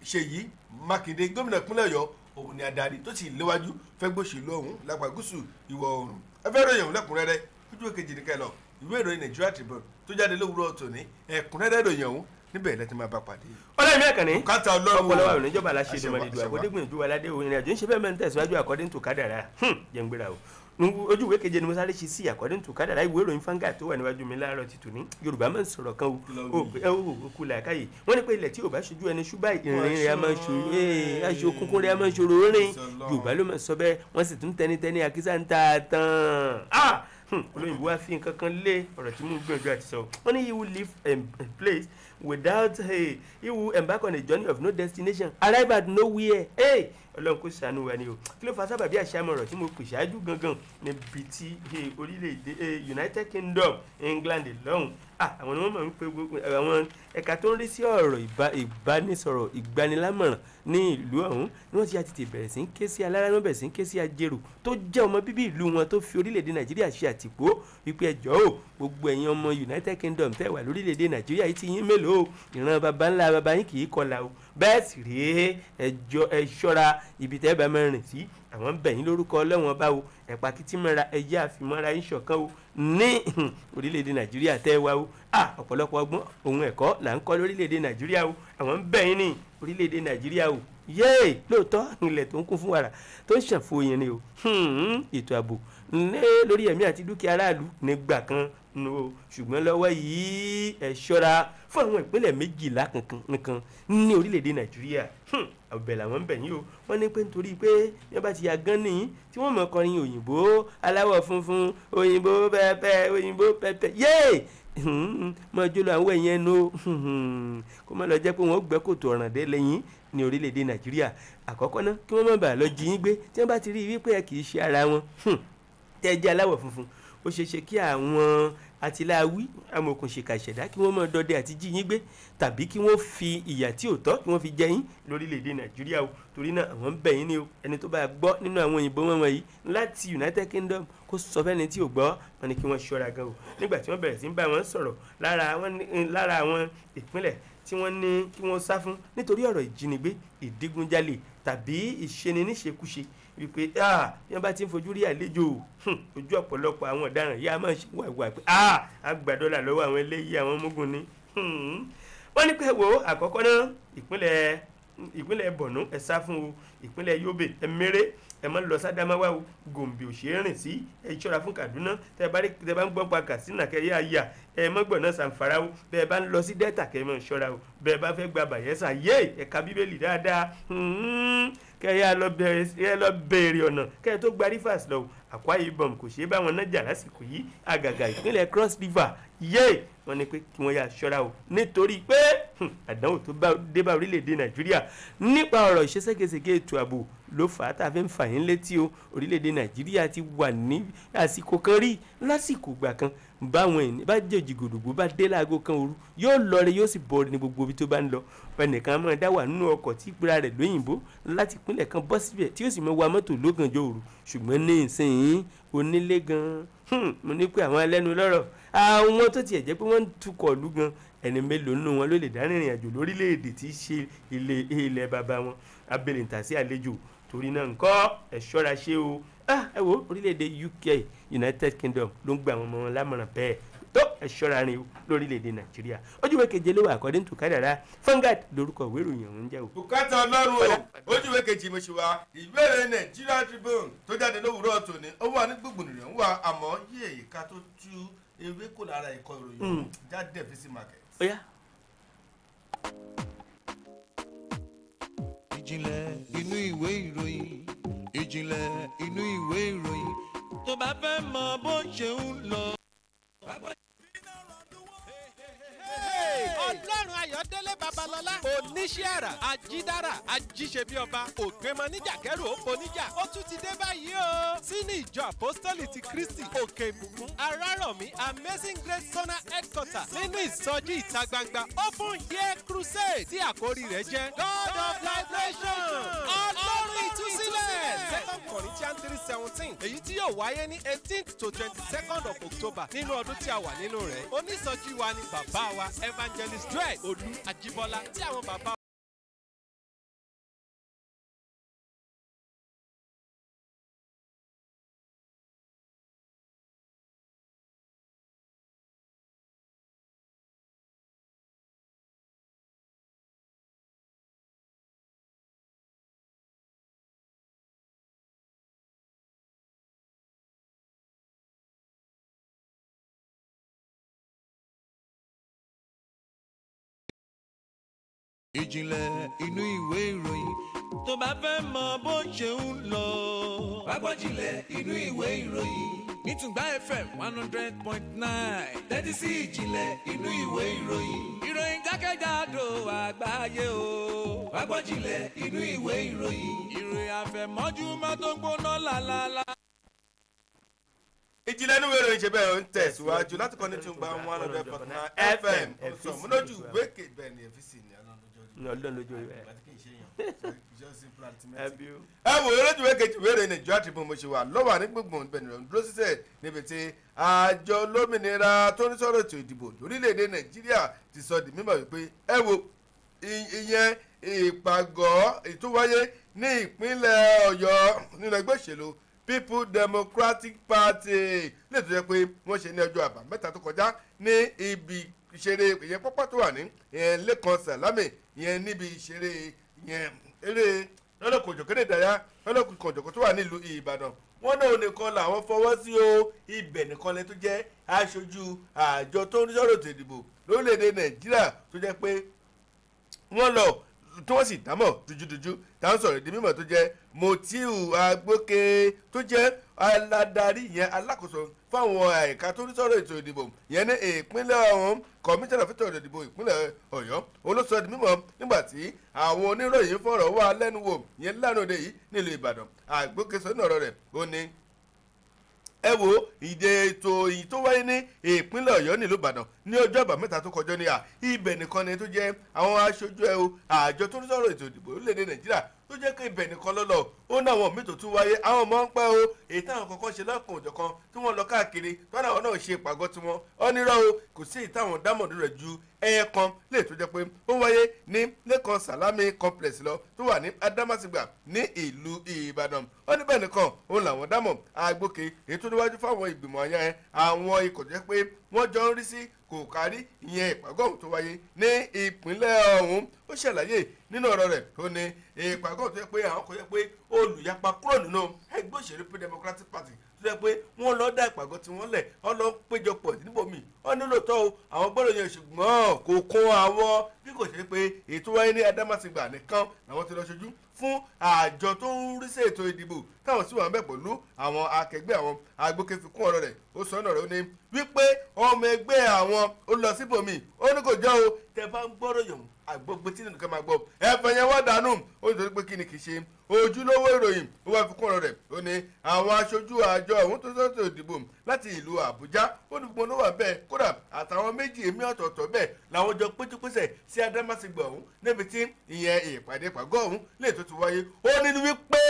Ṣèyí Mákindé gómìnà ìpínlẹ̀ Ọ̀yọ́ òun ni adarí tó sì léwájú fẹ́gbóṣèlú ọ̀hún lápá gúúsù ìwọ̀ oòrùn. Ẹ fẹ́ ròyìn ọ̀hún lẹ́kùnrẹ́rẹ́ ojú kejì ní kẹlọ ìwé ìròyìn Nigeria Tribune tó jáde lówùúrọ̀ tòní, ẹ̀kúnrẹ́rẹ́ ròyìn ọ̀hún níbẹ̀ lẹ́tí máa bá pàdé. Ọlọ́run àkànní Bùkátà Ọlọ́run ọpọlọ wa òníjọba aláṣẹ Àṣẹ wa, ìdùnmọ̀lẹ́dùn àṣẹ wa. àkọ́dégbìyànjú aládé òun ìrìnàjò ń ṣe bẹ́ẹ̀ mẹ́rin tẹ̀síwájú according to kádàrá. Jẹ́ ń gbéra o. Ojú ìwé keje ni mo sáré ṣe sí according to kádàrá ìwé ìròyìn fanga tó wà níwájú mi láàárọ̀ ti tòní. Yorùbá máa ń sọ̀rọ̀ kan o, ó kú làákàyè. Wọ́n ní pé ilẹ̀ tí ò bá ṣojú ẹni ṣúgbà ìrìn rẹ̀ a máa ń ṣòro, aṣọ kúnkún rẹ̀ a máa ń ṣòro rìn. Yorùbá ló máa sọ bẹ́ẹ̀, wọ́n sì tún tẹnitẹni àkísà ń ta tán. Olóyìnbó wa fi nǹkan kan lé ọ̀rọ̀ tí mo ń gbìyànjú àti sọ. Wọ́n ní he will leave a place without hey, he will embark on a journey of no destination, arrive at nowhere. Hey, Ọlọ́run kò ṣàánú wa ni o. Kí ló fa sábàbí àṣàmọ̀ ọ̀rọ̀ tí mo pè ṣáájú gangan níbi tí orílẹ̀-èdè United Kingdom, England lọ́hùn. Àwọn ni wọ́n máa ń pe gbogbo àwọn ẹ̀ka tó ń rí sí ọ̀rọ̀ ìbánisọ̀rọ̀ ìgbanilámọ̀ràn ní ìlú ọ̀hún ni wọ́n ti ya tètè bẹ̀rẹ̀ sí ń ké sí alára, wọ́n bẹ̀rẹ̀ sí ń ké sí ajérò tó jẹ́ ọmọ bíbí ìlú wọn tó fi orílẹ̀-èdè Nàìjíríà ṣe àtìpó wípé ẹ jọ̀ọ́ o, gbogbo ẹ̀yin ọmọ United Kingdom tẹ́ wà lórílẹ̀-èdè Nàìjíríà yìí ti yín mélòó o, ìran baba ńlá baba yín kì í kọlà o, bẹ́ẹ̀ sì rèé, ẹ jọ̀ọ́ ẹ ṣọ́ra ibi tẹ́ bá máa rìn sí. Àwọn ń bẹ̀ yín lórúkọ Ọlọ́run ọba o, ẹ̀pà kìtì mọ́ra, ẹ jẹ́ àfimọ́ra yín ṣọ̀kan o ní orílẹ̀-èdè Nàìjíríà tẹ́ wá o. Ọ̀pọ̀lọpọ̀ ọgbọ́n òun ẹ̀kọ́ là ń kọ́ lórílẹ̀-èdè Nàìjíríà o, àwọn ń bẹ̀ yín ní orílẹ̀-èdè Nàìjíríà o. Yéè, lóòótọ́ ilẹ̀ tó ń kún fún wàrà tó ń ṣàfò yẹn ni o. Ètò ààbò ní lórí ẹ̀mí àti dúkìá aráàlú nígbà kan nu o, ṣùgbọ́n lọ́wọ́ yìí ẹ ṣọ́ra fún àwọn ìpínlẹ̀ 12 kankan nìkan ní orílẹ̀-èdè Nàìjíríà. Ọbẹ̀ làwọn ń bẹ̀ yín o. Wọ́n ní pé nítorí pé bí wọ́n bá ti ya gán nìyí tí wọ́n mọ̀ kọrin òyìnbó aláwọ̀ funfun, òyìnbó pẹ́pẹ́, òyìnbó pẹ́pẹ́, yéè mọ jóló àwọn ẹ̀yẹn nu o. Kó má lọ jẹ́ pé wọ́n gbẹ́ kòtò ọ̀ràn dé lẹ́yìn ní orílẹ̀-èdè Nàìjíríà. Àkọ́kọ́ náà kí wọ́n má bàa lọ jí yín gbé tí wọ́n bá ti rí i wípé ẹ kì í ṣe ara wọn. Tẹ́ ẹ jẹ́ aláwọ̀ funfun, ó ṣeé ṣe kí àwọn atiláwí amòòkùnṣìkà ìṣẹ̀dá kí wọ́n máa dọdẹ àti jí yín gbé tàbí kí wọ́n fi ìyà tí ò tọ́ kí wọ́n fi jẹ yín lórílẹ̀‐èdè Nàìjíríà o. Torí náà àwọn ń bẹ̀ yín ni o, ẹni tó bá gbọ́ nínú àwọn òyìnbó wọn wọ̀nyí láti United Kingdom kó sọ fẹ́ni tí ò gbọ́ wọn ni kí wọ́n ṣọ́ra gan o. Nígbà tí wọ́n bẹ̀rẹ̀ sí ń bá wọn sọ̀rọ̀ lára àwọn ìpínlẹ̀ tí wọ́n ní kí wọ́n sá fún nítorí ọ̀rọ̀ ìjínigbé, ìdígunjalè tàbí ìṣeni níṣekúṣe, wípé bí wọ́n bá ti ń fojú rí àlejò ojú ọ̀pọ̀lọpọ̀ àwọn ọ̀daràn yìí a máa ṣe wàwà pé a gba dọ́là lọ́wọ́ àwọn eléyìí, àwọn mugun ni. Wọ́n ní pé wo àkọ́kọ́ náà ìpínlẹ̀ Borno ẹ sá fún o, ìpínlẹ̀ Yobe ẹ méré, ẹ má lọ sádámáwá o, Gombe ò ṣeé rìn sí, ẹ ṣọ́ra fún Kaduna, tẹ bá ń gbọ́ pa Katsina kẹ yá yà, ẹ má gbọ̀nà Zamfara o, bẹ́ẹ̀ bá ń lọ sí Delta kẹ má ṣọ́ra o, bẹ́ẹ̀ bá fẹ́ gba Bayelsa yé ẹ̀ka Bíbélì dáadáa, kẹ yá lọ bẹ̀rẹ̀ ọ̀nà kẹ tó gba Rivers lọ o. Akwa Ibom kò ṣeé bá wọn nájà lásìkò yìí, àgàgà ìpínlẹ̀ Cross River yé wọ́n ní pé kí wọ́n yà ṣọ́ra o, nítorí pé àdánwò tó dé bá orílẹ̀-èdè Nàìjíríà nípa ọ̀rọ̀ ìṣeségesège ètò ààbò Ló fà á tá a fi ń fà yín létí o. Orílẹ̀-èdè Nàìjíríà ti wà ní àsìkò kan rí, lásìkò ìgbà kan, báwọn ènìyàn bá jòjì gòdògbò bá dé láago kan òru, yóò lọ rẹ, yóò sì bọ̀ ní gbogbo ibi tó bá ń lọ. Ẹnìkan máa dá wà nínú ọkọ̀ tí ìpira rẹ̀ lóyìnbó láti ìpínlẹ̀ kan bọ́ síbẹ̀, tí yóò sì máa wa mọ́tò lógànjọ́ òru. Ṣùgbọ́n ní ìsinyìí, onílé gan-an, mo ní pé àwọn ẹlẹ́nu lọ́rọ̀, àwọn tó tiẹ̀ jẹ́ pé wọ́n ń tukọ̀ ìlú gan, ẹni mélòó nínú wọn ló lè dá rìnrìn àjò lórílẹ̀‐èdè tí í ṣe ilẹ̀ bàbá wọn? Abẹ́lẹ̀ ń tà sí àlejò. Torí náà ńkọ́, ẹ ṣọ́ra ṣe o. Ẹ wo orílẹ̀-èdè UK, United Kingdom, ló ń gba àwọn ọmọ wọn lámọ̀ràn bẹ́ẹ̀ tó ẹ ṣọ́ra rìn o lórílẹ̀-èdè Nàìjíríà. Ojúwe keje ló wà, according to Kádàrá. Vanguard lórúkọ ìwé ìròyìn ọ̀hún jẹ́ o. Bùkátà Ọlọ́run o. Ojúwe kejì mo ṣe wá ìwé ìròyìn Nigeria Tribune tó jáde lówùúrọ̀ tòní. Ó wà ní gbùngbùn rẹ̀ ń wà, àmọ́ yí èyí ká tó tú ewé kò lára ìkọ ìròyìn jáde fi sí market. Ó yá. Ìjìnlẹ̀ inú ìwé ìròyìn, ìjìnlẹ̀ inú ìwé ìròyìn, tó bá fẹ́ mọ bó ṣe ń lọ. Ọlọ́run Ayọ̀délé Babalọ́lá, oníṣẹ́ àrà, ajídára, ajíṣebíọba, ògbémọ níjà kẹrù ó poníjà, ó tún ti dé báyìí o sínú ìjọ Àpọ́stólì ti Kristi, Òkè Ìbùkún, Arárọ̀mí, Amazing Grace Zona Headquarter, nínú ìsọjí ìta gbangba Open Air Crusade tí àkórí rẹ̀ jẹ́ God of Liberation, Ọlọ́run ìtúsílẹ̀, 2 Corinthians 3:17, èyí tí yóò wáyé ní 18th to 22nd of October nínú ọdún tí a wà nínú rẹ̀. Onísọjí wa ni bàbá wa Evangelist Joel Olú Ajíbọ́lá, tí àwọn bàbá Ìjìnlẹ̀ inú ìwé ìròyìn, tó bá fẹ́ mọ bó ṣe ń lọ. Wágbọ́jìnlẹ̀ inú ìwé ìròyìn nítùgbà FM 100.9. Tẹ́tí sí ìjìnlẹ̀ inú ìwé ìròyìn. Ìròyìn jákèjádò àgbáyé o. Wágbọ́jìnlẹ̀ inú ìwé ìròyìn. Ìròyìn àfẹ̀mọ́júmọ́ tó ń gbóná lálálá. Ìjìnlẹ̀ inú ìwé ìròyìn ṣe bẹ́ẹ̀ ń tẹ̀síwájú láti kọ́ ní Tungba 100.9 FM. Sọ̀múlójú wékè bẹ́ẹ̀ ni FCC ní Ọlọ́run lójú rẹ̀. Ẹ wò ó, lójú wékejì wéèrè Nigeria Tribune mo ṣe wà lọ́wọ́ ní gbùngbùn bẹ̀rẹ̀ dúró sísẹ̀ níbi tí àjọ olómìnira tó ń sọ̀rọ̀ ètò ìdìbò lórílẹ̀‐èdè Nàìjíríà ti sọ di mímọ̀ wípé ẹ wo ìyẹn ìpàgọ́ ètò wáyé ní ìpínlẹ̀ Ọ̀yọ́ nínú ẹgbẹ́ òṣèlú People Democratic Party, lè tó jẹ́ pé wọ́n ṣe ní ọjọ́ Àbámẹ́ta tó kọjá ní ibi ìṣeré ìyẹn pápá tó wà ní ìyẹn Lẹ́kan Sàlámì, ìyẹn níbi ìṣeré ìyẹn eré lọ́lọ́kọ̀jọ̀kọ́ lè dáyà lọ́lọ́kọ̀jọ̀kọ́ tó wà nílùú Ìbàdàn. Wọ́n náà nìkan làwọn fọwọ́ sí o. Ibẹ̀ nìkan lẹ tó jẹ́ aṣojú àjọ tó ń sọ̀rọ̀ ètò ìdìbò lórílẹ̀‐èdè Nàìjíríà tó jẹ́ pé wọ́n lọ, tí wọ́n sì dámọ̀ dúdúdúdú. Táwọn sọ̀rọ̀ ìdí mímọ̀ tó jẹ́ Mutiu Agbóke, tó jẹ́ aládarí yẹn, alákòóso fáwọn ẹ̀ka tó ń sọ̀rọ̀ ètò ìdìbò yẹn ní ìpínlẹ̀ ọ̀hún, kọmíṣánná fẹ́tọ̀ ìdìbò ìpínlẹ̀ Ọ̀yọ́, olóṣèlú di mímọ̀ nígbà tí àwọn oníròyìn fọ̀rọ̀ wá lẹ́nu wò yẹn lánàá òde yìí nílùú Ìbàdàn. Agbóke sọ nínú ọ̀rọ̀ rẹ̀, ó ní ẹ wo ìdè ètò èyí tó wáyé ní ìpínlẹ̀ Ọ̀yọ́ nílùú Ìbàdàn ní ọjọ́ Àbámẹ́ta tó kọjọ́ ní à ibẹ̀ nìkan ni tó jẹ́ àwọn aṣojú ẹ o àjọ tó ń sọ̀rọ̀ ètò ìdìbò orílẹ̀-èdè Nàìjíríà tó jẹ́ pé ibẹ̀ nìkan lọ́lọ́. Ó ní àwọn míì tó tún wáyé, àwọn ọmọ ń pẹ́ o, èyí táwọn kọ̀ọ̀kan ṣe lọ́kàn òjọ̀kan tí wọ́n lọ káàkiri tọ́lá àwọn náà ṣe ìpàgọ́ tiwọn. Ó nírọ́ o, kò sí èyí táwọn dámọ̀dún rẹ̀ ju ẹ̀ẹ̀kan lè tó jẹ́ pé ó wáyé ní Lẹ́kan Sàlámì Complex lọ tó wà ní Adámàsìgbà ní ìlú Ìbàdàn. Ó ní bẹ́ẹ̀ nìkan òun làwọn dámọ̀. Agbóke èyí tó níwájú fáwọn ìgbìmọ̀ àyà ẹ̀ àwọn ikọ̀ tó jẹ́ pé wọ́n jọ ń rí sí kò kárí ìyẹn ìpàgọ́ ọ̀hún tó wáyé ní ìpínlẹ̀ ọ̀hún. Ó ṣàlàyé nínú ọ̀rọ̀ rẹ̀, ó ní ìpàgọ́ tó yẹ pé àwọn kò yẹ pé olùyapa kúrò nínú ẹgbẹ́ òṣèlú People Democratic Party tó yẹ pé wọ́n lọ dá ìpàgọ́ tí wọ́n lẹ̀, wọ́n lọ péjọpọ̀ níbòmí. Wọ́n ní lóòótọ́ o, àwọn gbọ́dọ̀ yẹn, ṣùgbọ́n kò kún àwọn bí kò ṣe pé ètò wáyé ní Adámàsìgbà nìkan làwọn ti lọ ṣojú fún àjọ tó ń rí sí ètò ìdìbò, táwọn sì wà ń bẹ̀ pẹ̀lú àwọn akẹgbẹ́ àwọn. Agbókè fi kún ọ̀rọ̀ rẹ̀, ó sọ ọ̀nà rẹ̀, ó ní wípé ọmọ ẹgbẹ́ àwọn ó lọ síbòmí, ó ní kò jọ o. Tẹ bá ń gbọ́rọ̀ yòó àgbọ̀gbé tí nìkan máa gbọ́ ẹ̀fẹ̀ yẹn wá dànù. Ó ní torí pé kí ni kì í ṣe ojúlówó ìròyìn. Ó wá fi kún ọ̀rọ̀ rẹ̀, ó ní àwọn aṣojú àjọ ọ̀hún tó sọ̀tò ìdìbò láti ìlú Àbújá, ó ní gbogbo ló wà bẹ́ẹ̀, kódà àtàwọn méjì èmi ọ̀tọ̀ọ̀tọ̀ bẹ́ẹ̀ làwọn jọ péjúpésẹ̀ sí Adámásìgbà ọ̀hún níbi tí ìyẹn ìpàdé pàgọ́ ọ̀hún lè tó ti wáyé. Ó ní wípé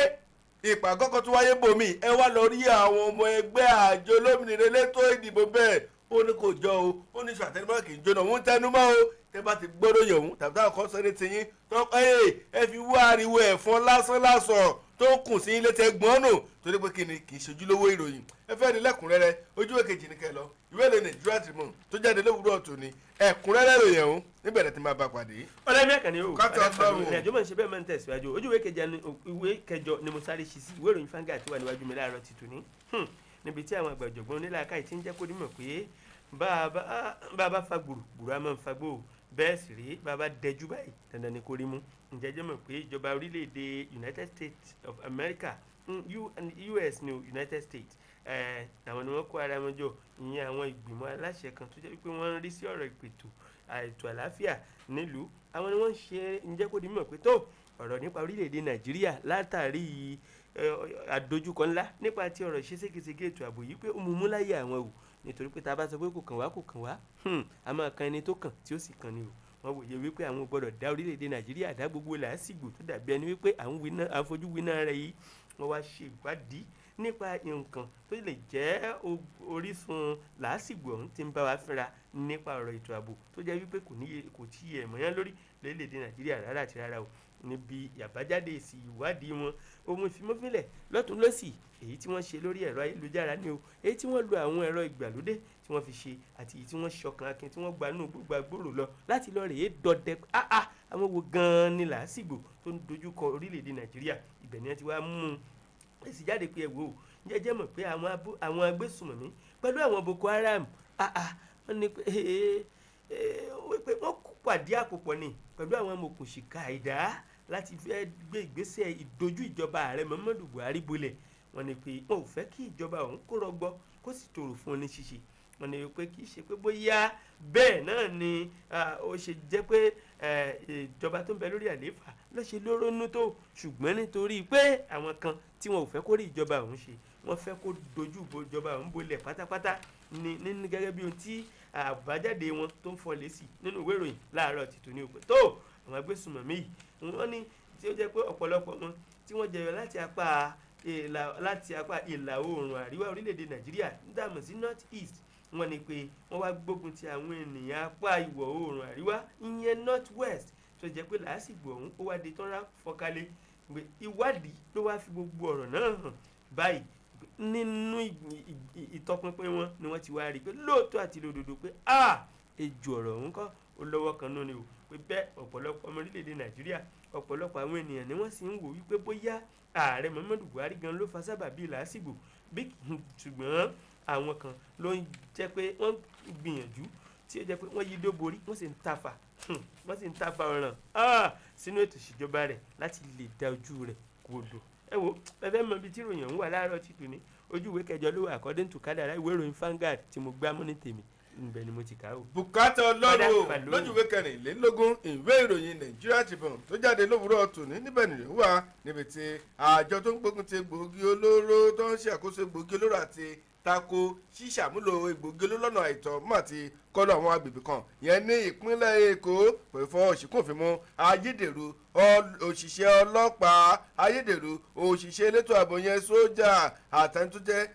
ìpàgọ́ kan tó wáyé bòmí, ẹ wá lọ rí àwọn ọmọ ẹgbẹ́ àjọ olómìnira elétò ìdìbò bẹ́ẹ̀. Ó ní kò jọ o, ó ní sọ àtẹnumọ́ kì í jóná, òun tẹnumọ́ o. Tẹ bá ti gbọ́dọ̀ yòówù tàbí táwọn kan sọ ní tiyín tọkọ ẹ fi wá ariwo ẹ̀fọn lásán lásán tó kùn sí ilé tẹ gbọ́n nù, torí pé kí ni kì í ṣojúlówó ìròyìn. Ẹ fẹ́ ní lẹ́kùnrẹ́rẹ́, ojú ìwé kejì ní kẹ́ lọ, ìwé ìròyìn Nigeria Tribune tó jáde lówùúrọ̀ tòní, ẹ̀kúnrẹ́rẹ́ ìròyìn ọ̀hún níbẹ̀ lẹ ti máa bá pàdé. Ọlọ́mí àkànní o, Kátó Ọlọ́run. Ìrìnàjò máa ń ṣe bẹ́ẹ̀, máa ń tẹ̀síwájú. Ojú ìwé kẹjọ ni mo sáré ṣí sí ìwé ìròyìn Vanguard tó wà níwájú mi láàárọ̀ ti tòní, níbi tí àwọn àgbà ọ̀jọ̀gbọ́n onílàákàyè ti ń jẹ́ kó dímọ̀ pé bá a bá fa gbùrù gbùrù a máa ń fagbó o, bẹ́ẹ̀ sì rí bá a bá dẹjú báyìí dandan ni kò rí mú. Ǹjẹ́ jẹ́ mọ̀ pé ìjọba orílẹ̀-èdè United States of America, US ni o, United States, àwọn ni wọ́n kó ara wọn jọ, ìyẹn àwọn ìgbìmọ̀ aláṣẹ kan tó jẹ́ wípé wọ́n ń rí sí ọ̀rọ̀ ìpètò ètò àlàáfíà nílùú, àwọn ni wọ́n ń ṣe ń jẹ́ kó di mímọ̀ pé tó ọ̀rọ̀ nípa orílẹ̀-èdè Nàìjíríà látàrí àdojúkọ ńlá nípa ti ọ̀rọ̀ ìṣe ségesège ètò ààbò yìí pé ó mú mú láyé àwọn o, nítorí pé tá a bá sọ pé kò kàn wá, kò kàn wá, a máa kan ẹni tó kàn tí ó sì kàn ni o. Wọ́n wòye wípé àwọn gbọ́dọ̀ dá orílẹ̀-èdè Nàìjíríà dá gbogbo làásìgbò tó dàbí ẹni wípé à ń fojú winá rẹ̀ yìí. Wọ́n wá ṣe ìwádìí nípa nǹkan tó lè jẹ́ orísun làásìgbò ọ̀hún tí ń bá wa fínra nípa ọ̀rọ̀ ètò ààbò tó jẹ́ wípé kò níye kò tí ẹ̀ mọ́yán lórí lórílẹ̀-èdè Nàìjíríà rárá àti rárá o. Níbi àbájáde èsì ìwádìí wọn, ohun ìfimọ́fínlẹ̀ lọ́tún lọ́sì èyí tí wọ́n ṣe lórí ẹ̀rọ ayélujára ni o, èyí tí wọ́n lo àwọn ẹ̀rọ ìgbàlódé tí wọ́n fi ṣe àti èyí tí wọ́n ṣọkan akin tí wọ́n gbanú gbogbo agbóró lọ láti lọ rèé dọdẹ áá àwọn wo gan-an ni làásìgbò tó ń dojúkọ orílẹ̀-èdè Nàìjíríà. Ibẹ̀ ni wọ́n ti wá mú un èsì jáde pé ẹ wò ó, jẹ́jẹ́ mọ̀ pé àwọn agbésùmọ̀mí pẹ̀lú àwọn Boko Haram, wọ́n ní pé wọ́n pàdé àpòpọ̀ ni pẹ̀lú àwọn amòòkùnṣìkà ẹ̀dá láti fẹ́ gbé ìgbésẹ̀ ìdojú ìjọba ààrẹ Muhammadu Buhari bolẹ̀. Wọ́n ní pé wọn ò fẹ́ kí ìjọba ọ̀hún kó rọgbọ kó sì tòrò fún un ní ṣíṣe. Wọ́n ní pé kì í ṣe pé bóyá bẹ́ẹ̀ náà ni ó ṣe jẹ́ pé ìjọba tó ń bẹ lórí àlééfà ló ṣe lórónú tó, ṣùgbọ́n nítorí pé àwọn kan tí wọn ò fẹ́ kó rí ìjọba ọ̀hún ṣe, wọ́n fẹ́ kó dojú ìjọba ọ̀hún bolẹ̀ pátápátá ní gẹ́gẹ́ bí ohun tí àbájáde wọn tó ń fọ lésì nínú ìwé ìròyìn láàárọ̀ tìtò ní òpin tó àwọn agbésùnmọ̀mí yìí. Wọ́n ní tí ó jẹ́ pé ọ̀pọ̀lọpọ̀ wọn tí wọ́n jẹyọ láti apá ìlà oòrùn àríwá orílẹ̀-èdè Nàìjíríà ń dààmú sí North East. Wọ́n ní pé wọ́n wá gbógun ti àwọn ènìyàn apá ìwọ̀ oòrùn àríwá, ìyẹn North West, tó jẹ́ pé làásìgbò ọ̀hún ó wá di tọ́ra fọ́kálẹ̀. Ìwádìí ló wá fi gbogbo ọ̀rọ̀ náà hàn báyìí nínú ìtọpinpin wọn ni wọ́n ti wá rí i pé lóòótọ́ àti lódodo pé ejò ọ̀rọ̀ ọ̀hún kọ́ ó lọ́wọ́ kan náà ni o, pé bẹ́ẹ̀ ọ̀pọ̀lọpọ̀ ọmọ orílẹ̀-èdè Nàìjíríà, ọ̀pọ̀lọpọ̀ àwọn ènìyàn ni wọ́n sì ń wò wípé bóyá ààrẹ Muhammadu Buhari gan ló fa sábàbí làásìgbò bí, ṣùgbọ́n àwọn kan ló ń jẹ́ pé wọ́n gbìyànjú tí ó jẹ́ pé wọ́n yí dóborí, wọ́n sì ń tafà ọ̀ràn sínú ètò ìṣèjọba rẹ̀ láti lè da ojú rẹ̀ kodò. Ẹ wo, ẹ fẹ́ mọ ibi tí ìròyìn ọ̀hún wà láàárọ̀ tìtù ní ojú ìwé kẹjọ ló wà according to kádàrá ìwé ìròyìn Vanguard tí mo gbá mú ní tèmi, nbẹ ni mo ti kà ó. Bùkátà Ọlọ́run lójú ìwé kẹrìnlélógún ìwé ìròyìn Nigeria Tribune tó jáde lówùúrọ̀ tòní, níbẹ̀ nìyẹn wà níbi tí àjọ tó ń gbógun ti egbòogi olóró tó ń ṣe àkóso egbòogi olóró àti tako ṣíṣàmúlò egbòogi olóró lọ́nà àìtọ́ mọ́ àti kọlu àwọn agbègbè kan yẹn ní ìpínlẹ̀ Èkó pẹ̀lú fọwọ́ ṣìkún òfin mú ayédèrú òṣìṣẹ́ ọlọ́pàá, ayédèrú òṣìṣẹ́ elétò ààbò yẹn sójà àtẹni tó jẹ́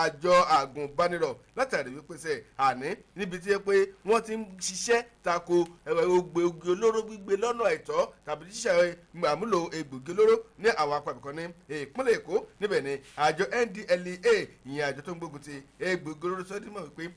àjọ àgùnbánirọ̀ látàrí wípé sẹ́ àní níbi tí pé wọ́n ti ń ṣiṣẹ́ tako egbòogi olóró gbígbé lọ́nà àìtọ́ tàbí ṣíṣe àmúlò egbòogi olóró ní àwọn apá ibìkan ní ìpínlẹ̀ Èkó. Níbẹ̀ ni àjọ NDLEA ìyẹn àjọ tó ń gbógun ti egbòogi olóró sọ́dí mọ̀ wípé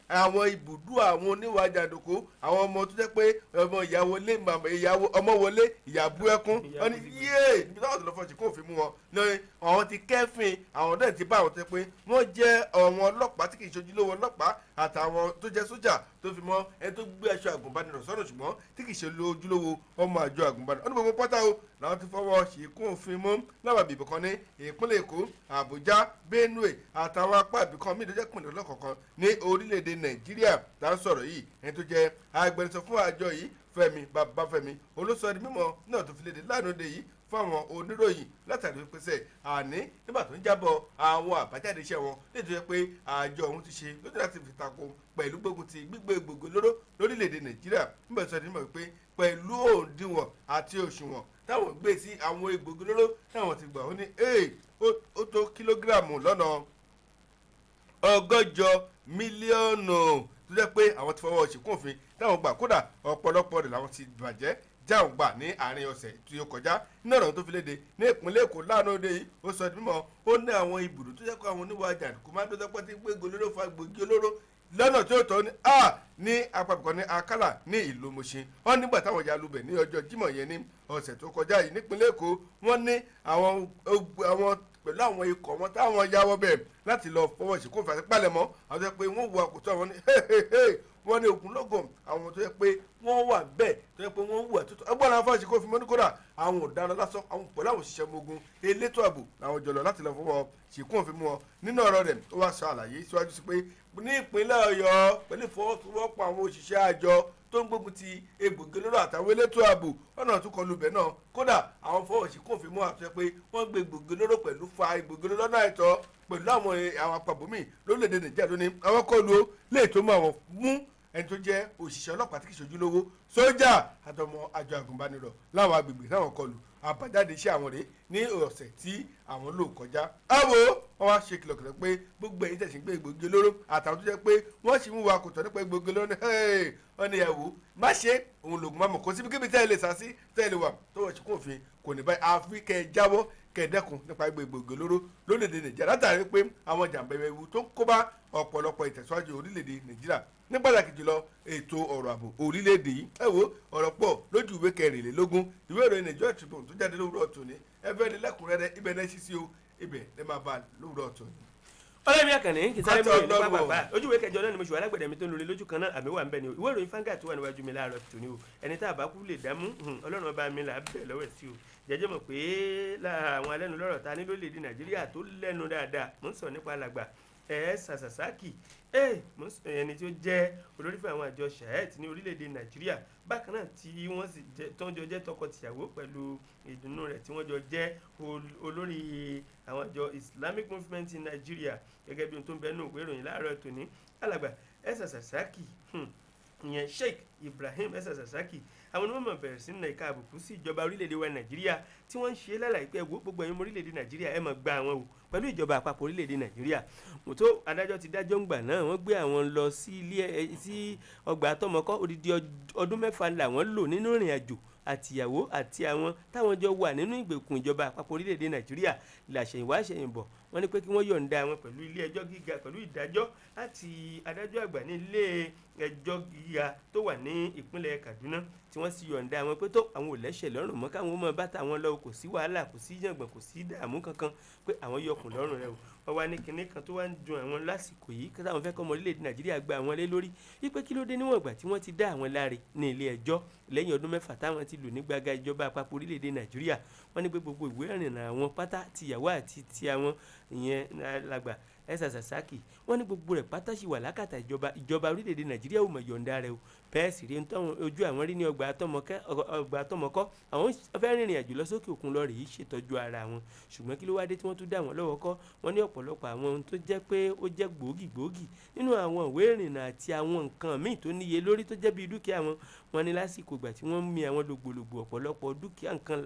àwọn ibùdó àwọn oníwà jàǹdùkú, àwọn ọmọ tó jẹ́ pé ọmọ ìyàwó lé ìyàwó ọmọ wọlé ìyàbú ẹkún, wọ́n ní yéè níbi táwọn tó lọ fọ́ọ̀ṣì kó òfin mú wọn ní àwọn ti kẹ́fìn àwọn dẹ̀ ti bá àwọn tó jẹ́ pé wọ́n jẹ́ àwọn ọlọ́pàá tí kì í ṣojúlówó ọlọ́pàá àtàwọn tó jẹ́ sójà tó fi mọ́ ẹni tó gbé aṣọ àgùnbánirọ̀ sọ́nà ṣùgbọ́n tí kì í ṣe ojúlówó ọmọ àjọ àgùnbánirọ̀. Ọdún gbogbo pátá o làwọn ti fọwọ́ ṣìkún òfin mú láwọn àbìbì kan ní ìpínlẹ̀ Èkó, Àbújá, Benue àtàwọn apá àbìkan míì tó jẹ́ pìnlẹ̀ lọ́kọ̀ọ̀kan ní orílẹ̀-èdè Nàìjíríà. Tá ń sọ̀rọ̀ yìí, ẹni tó jẹ́ agbẹnusọ fún àjọ yìí, Fẹ́mi Babáfẹ́mi, olóṣọ di mímọ̀ náà tó fi léde lánàá yìí fún àwọn oníròyìn látàrí pèsè àní nígbà tó ń jábọ̀ àwọn àbájáde iṣẹ́ wọn nítorí pé àjọ ọ̀hún ti ṣe lójú láti fi tako pẹ̀lú gbógun ti gbígbé gbogbo lóró lórílẹ̀‐èdè Nàìjíríà. Nígbà tó ń sọ pé pẹ̀lú òǹdíwọ̀n àti òṣùwọ̀n táwọn gbé sí àwọn egbògi lóró táwọn ti gbà ó ní ó tó kìlógíráàmù lọ́nà 180 mílíọ̀nù tó jẹ́ pé àwọn ti fọwọ́ ṣìkún òfin táwọn gbà, kódà ọ̀pọ̀lọpọ̀ rẹ̀ làwọn ti bàjẹ́ jáwọn gbà ní àárín ọ̀sẹ̀ tí ó kọjá. Ní ọ̀rọ̀ tó fi léde ní ìpínlẹ̀ Èkó lánàá òde yìí, ó sọ di mímọ̀ ó ní àwọn ibùdó tó jẹ́ pé àwọn oníwà jàǹdùkú máa ń dọ́jọ́ pé tí gbégo olóró fa gbòógì olóró lọ́nà tí ó tọ́ ní a ní apapọ̀ ní Akálà ní ìlú Mùṣín. Wọ́n nígbà táwọn ya lubẹ̀ ní ọjọ́ Jímọ̀ yẹn ní ọ̀sẹ̀ tó kọjá yìí nípínlẹ̀ Èkó, wọ́n ní àwọn pẹ̀lú àwọn ikọ̀ wọn táwọn ya wọ́ bẹ̀ láti lọ fọwọ́ ìsìnkú òfin àti palẹ̀mọ́ àwọn tó yẹ pé wọ́n wọ àkótó àwọn ní wọ́n ní ogunlọ́gọ̀ àwọn tó yẹ pé wọ́n wà bẹ́ẹ̀ tó yẹ pé wọ́n wù àtúntò ẹgbọ́n àwọn afọ́ ìsìnkú òfin mọ́ ní kódà àwọn ọ̀daràn lásán àwọn pẹ̀lú àwọn òṣìṣẹ́ ọmọ ogun elétò ààbò làwọn jọlọ láti lọ fọwọ́ ìsìnkú òfin mú wọn. Nínú ọ̀rọ̀ rẹ̀ ó wá sọ àlàyé síwájú sí pé ní ìpínlẹ̀ Ọ̀yọ́ pẹ̀lú ìfọwọ́sowọ́pọ̀ àwọn òṣìṣẹ́ àjọ tó ń gbógun ti egbògi olóró àtàwọn elétò ààbò ọ̀nà tó kọlu ibẹ̀ náà, kódà àwọn fọwọ́sí kò fi mú àtúnṣe pé wọ́n gbé egbògi olóró pẹ̀lú fa egbògi olóró lọ́nà àìtọ́ pẹ̀lú àwọn apàbòmí lórílẹ̀‐èdè Nàìjíríà lónìí. Àwọn kọlu ó lè tó mú àwọn mú ẹni tó jẹ́ òṣìṣẹ́ ọlọ́pàá tí kì í ṣojú lówó sójà àtọmọ àjọ àgùnbánirọ̀ láwọn agbègbè táwọn kọlù. Àbájáde iṣẹ́ àwọn rèé ní ọ̀sẹ̀ tí àwọn lò kọjá. Àwò wọn wá ṣe kìlọ̀kìlọ̀ pé gbogbo ẹ̀yin tẹ̀sí gbé egbògi olóró àtàwọn tó jẹ́ pé wọ́n sì mú wa kò tọ́ nípa egbògi olóró ní wọ́n ní ẹ̀wò má ṣe òun lògùn má mọ̀ kó síbi kíbi tẹ́ ẹ lè sá sí tẹ́ ẹ lè wà tó wọ̀ síkún òfin kò ní báyìí àfi kẹ́ ẹ jáwọ́ kẹ́ ẹ dẹ́kun nípa egbògi olóró lórílẹ̀‐èdè Nàìjíríà látàrí pé àwọn jàǹbá ewu tó ń kó bá ọ̀pọ̀lọpọ̀ ìtẹ̀síwájú orílẹ̀‐èdè Nàìjíríà ní pàtàkì jùlọ ètò ọ̀rọ̀ ààbò orílẹ̀-èdè yìí. Ẹ wo ọ̀rọ̀ pọ̀ lójú ìwé 24 ìwé ìròyìn Nigeria Tribune tó jáde lówùrọ̀ tòní. Ẹ fẹ́ ní lẹ́kùnrẹ́rẹ́ ibẹ̀ náà ṣíṣí o, ibẹ̀ lẹ́ máa bá lówùrọ̀ tòní. Ọlọ́run Àkànní kì í sáré mú ìlú pápápá ojú ìwé 8 náà ni mo ṣùwà alágbẹ̀dẹ mi tó ń lórí lójú kan náà àmì wà ń bẹ ni o. Ìwé ìròyìn Vanguard tó wà níwájú mi láàárọ̀ tòní o, ẹni tá a bá kú lè dámú Ọlọ́run ọba mi là á bẹ̀ lọ́wọ́ sí o. Jẹ́jẹ́ mọ̀ pé lára àwọn alẹ́nu lọ́rọ̀ ta ní lórílẹ̀‐èdè Nàìjíríà tó lẹ́nu dáadáa, mò ń sọ nípa alàgbà Sàsàsákì, ẹni tí ó jẹ́ olórí fún àwọn àjọ Shahet ní orílẹ̀-èdè Nàìjíríà, bákan náà tí wọ́n sì tó ń jọ jẹ́ tọkọ-tìyàwó pẹ̀lú ìdùnnú rẹ̀ tí wọ́n jọ jẹ́ olórí àwọn àjọ Islamic Movement in Nigeria gẹ́gẹ́ bí ohun tó ń bẹ nínú ìwé ìròyìn láàárọ̀ tòní. Alàgbà Sàsàsákì ìyẹn Sheikh Ibrahim Sàsàsákì, àwọn onímọ̀ bẹ̀rẹ̀ sí ní ìka àbùkù sí ìjọba orílẹ̀-èdè wa Nàìjíríà tí wọ́n ń ṣe lálàyé pé ẹ̀wọ́ gbogbo ẹ̀yin ọmọ orílẹ̀-èdè Nàìjíríà ẹ̀ máa gba àwọn o pẹ̀lú ìjọba àpapọ̀ orílẹ̀-èdè Nàìjíríà. Mọ̀tò adájọ́ ti dájọ́ ńgbà náà wọ́n gbé àwọn lọ sí ilé sí ọgbà àtọmọkọ́ odidi ọdún 6 làwọn lò nínú ìrìn àjò àtìyàwó àti àwọn táwọn jọ wà nínú ìgbèkùn ìjọba àpapọ̀ orílẹ̀-èdè Nàìjíríà. Làṣẹ̀yìnwá àṣẹ̀yìnbọ̀ wọ́n ní pé kí wọ́n yọ̀ǹda wọn pẹ̀lú ilé ẹjọ́ gíga pẹ̀lú ìdájọ́ láti adájọ́ àgbà ní ilé ẹjọ́ gíga tó wà ní ìpínlẹ̀ Kaduna, tí wọ́n sì yọ̀ǹda wọn pé tó àwọn ò lẹ́sẹ̀ lọ́rùn mọ́ káwọn mọ́ bàtà wọn lọ, kò sí wàhálà kò sí jàngbọ̀n kò sí ìdààmú kankan pé àwọn yọkùn lọ́rùn rẹ o. Wọ́n wá ní kinní kan tó wá ń dun àwọn lásìkò yìí kí táwọn fẹ́ kọ́ ọmọ orílẹ̀-èdè Nàìjíríà gba àwọn lé lórí wípé kí ló dé níwọ̀n ìgbà tí wọ́n ti dá àwọn láre ní ilé ẹjọ́ lẹ́yìn ọdún 6 táwọn ti lò ní gbàgà ìjọba àpapọ̀ orílẹ̀-èdè Nàìjíríà. Wọ́n ní pé gbogbo ìwé ìrìnnà àwọn pátá tìyàwó àti ti àwọn ìyẹn alàgbà Sàsàsákì, wọ́n ní gbogbo rẹ̀ pátá sì wà lákàtà ìjọba orílẹ̀-èdè Nàìjíríà ò mọ̀ yọ̀ǹda rẹ̀ o. Bẹ́ẹ̀ sì rí ojú àwọn rí ní ọgbà àtọmọkọ́ àwọn fẹ́ rìnrìn àjò lọ sókè òkun lọ rèé ṣètọ́jú ara wọn, ṣùgbọ́n kí ló wá dé tí wọ́n tún dá wọn lọ́wọ́ kọ́? Wọ́n ní ọ̀pọ̀lọpọ̀ àwọn ohun tó jẹ́ pé ó jẹ́ gbòógì gbòógì nínú àwọn ìwé ìrìnnà àti àwọn nǹkan míì tó níye lórí tó jẹ́ bíi dúkìá wọn. Wọ́n ní lásìkò ìgbà tí wọ́n ń mi àwọn lògbòlògbò ọ̀pọ̀lọpọ̀ dúkìá nǹkan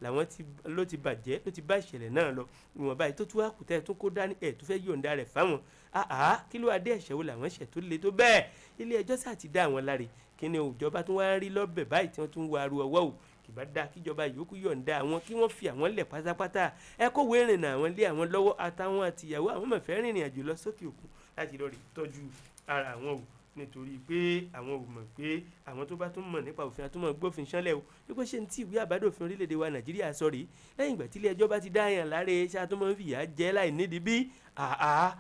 làwọn ti ló ti bàjẹ́ ló ti bá ìṣẹ̀lẹ̀ náà lọ. Ìwọ̀nba yìí tó tún wá kùtẹ́ tó kó dání ẹ̀ tó fẹ́ yọ̀ǹda rẹ̀ fáwọn. Àá kí ló wá dé ẹ̀ṣẹ̀ wo làwọn ṣẹ̀ tó le tó bẹ́ẹ̀? Ilé ẹjọ́ sà ti dá àwọn láre, kí ni ìjọba tó wá ń rí lọ́bẹ̀ báyìí tí wọ́n tún ń wa aru ọwọ́ o? Kì bá dáa kíjọba yòókù yọ̀ǹda àwọn kí wọ́n fi àwọn lẹ̀ pátápátá, ẹ kó wé ìrìnnà àwọn lé àwọn lọ́wọ́ àtàwọn àtìyàwó àwọn mọ̀fẹ́ rìnrìn àjò lọ sókè òkun láti lọ rí tọ́jú ara àwọn o, nítorí pé àwọn ò mọ̀ pé àwọn tó bá tún mọ̀ nípa òfin àtúmọ̀ gbófin ṣánlẹ̀ o. Wípé ṣé ní tí ìwé àbádòfin orílẹ̀-èdè wa Nàìjíríà sọ rèé lẹ́yìn ìgbà tí ilé ẹjọ́ bá ti dá yàn láre ṣá tó máa ń fìyà jẹ láì nídìí bí? Àá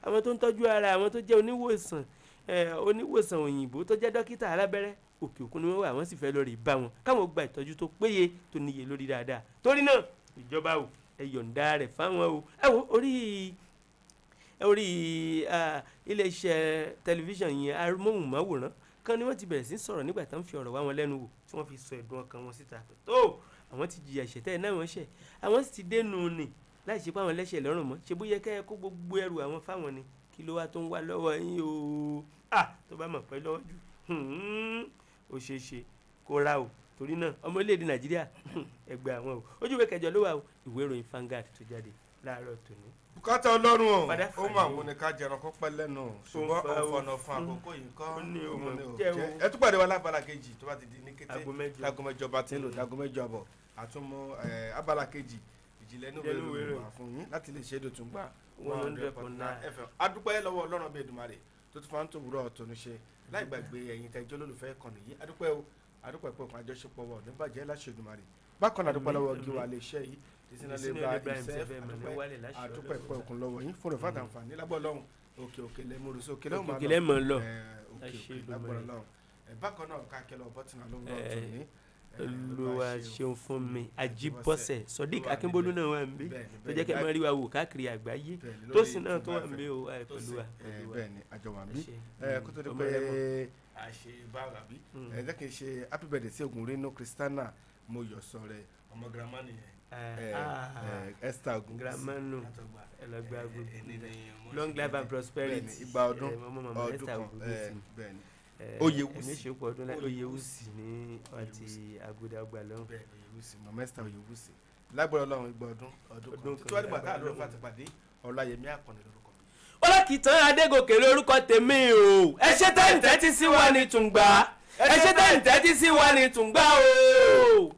àwọn tó ń tọ́jú ara àwọn tó jẹ́ oníwòsàn oníwòsàn òyìnbó tó jẹ́ dókítà alábẹ́rẹ́ òkè òkun ni wọ́n wà, wọ́n sì fẹ́ lọ rí bá wọn káwọn gba ìtọ́jú tó péye tó níye lórí dáadáa. Torí náà ìjọba o, ẹ yọ̀ǹda rẹ̀ fáwọn o. Ẹ wo orí iléeṣẹ́ tẹlifíṣàn yẹn amóhùnmáwòrán kan ni wọ́n ti bẹ̀rẹ̀ sí sọ̀rọ̀ nígbà tó ń fi ọ̀rọ̀ wá wọn lẹ́nu wò, tí wọ́n fi sọ ẹ̀dùn ọkàn wọn síta tó àwọn ti jìyà ìṣẹ̀tẹ́ náà wọ́n ṣẹ̀, àwọn sì ti dénú ni láì ṣe pé àwọn lẹ́ṣẹ̀ lọ́rùn mọ́, ṣe bóyá kẹ́ ẹ kó gbogbo ẹrù àwọn fáwọn ni, kí ló wá tó ń wá lọ́wọ́ yín o? Tó bá mọ̀ pẹ́ lọ́wọ́ jù ó ṣeé ṣe kó ra o. Torí náà ọmọ orílẹ̀-èdè Nàìjíríà ẹgbẹ́ àwọn o. Ojú ìwé kẹjọ ló wà o, ìwé ìròyìn Vanguard tó jáde láàárọ̀ tòní. Bùkátà Ọlọ́run o, ó mà wọ́n ní ká jẹran kó pẹ́ lẹ́nu, ṣùgbọ́n òǹfọ̀nà fún àkókò yìí kọ́ òun ni ò jẹ́. Ẹ tún pàdé wa lábala kejì tó bá ti di ní kété láago mẹ́jọ bá ti ń lò láago mẹ́jọ àbọ̀, àtúmọ̀ abala kejì ìjìnlẹ̀ inú ìwé ìròyìn wà fún yín láti lè ṣe é dòtún gbà 100.9 FM. Adúpẹ́ lọ́wọ́ Ọlọ́run bíi Èdùmàrè tó tún fáwọn tó wúrọ̀ ọ̀tún ṣe láì gbàgbé ẹ̀yin tẹ́jọ́ lólùfẹ́ ìkànnì yìí. Adúpẹ́ o, adúpẹ́ pé òkun àjọṣepọ̀ wọ̀ níbàjẹ́ láṣẹ Èdùmàrè. Bákan náà adúpẹ́ lọ́wọ́ gíwa lè ṣe yìí adúpẹ́ pé òkun lọ́wọ́ yín fún ìfàtà àǹfààní lábọ́ lọ́hùn òkè òkè lẹ́mọ̀rún òkè lẹ́mọ̀ lọ òkè òkè lábọ́ lọ́hùn. Bákan náà káàkiri ọ̀bọ̀tìnà lówùrọ̀ ọ̀tún ní Olúwa ṣeun fún mi Àjíbọ́sẹ̀ Sodiq Akínbólú náà wà níbí tó jẹ́ kẹ́ máa rí wa wò káàkiri àgbáyé, tó sì náà tó wà níbí o pẹ̀lú wa. Bẹ́ẹ̀ni àjọ wà níbí kó tó di pé àṣe bára bí ẹ jẹ́ kí n ṣe happy birthday sí Ògúnrínú Christiana mo yọ̀ sọ rẹ̀ ọmọ girama nìyẹn, Esther Ogun girama nù ẹlọgbẹ agogo long life and prosperity, ìgbà ọdún ọdún kan. Bẹ́ẹ̀ni Oyewusi Oyewusi ní ọtí aguda ọgbà lọ́hùn. Bẹ́ẹ̀ Oyewusi mọ̀mẹ́sítà Oyewusi lágbára Ọlọ́run ìgbà ọdún ọdún kan títí wàá dìgbà tá a lóore fún àtìpàdé. Ọláyẹmí Àkànní lórúkọ mi. Ọlákìtàn Adégòkè lórúkọ tèmi o. Ẹ ṣé tẹ́ ń tẹ́tí sí wa ní Tùngbà, ẹ ṣé tẹ́ ń tẹ́tí sí wa ní Tùngbà o.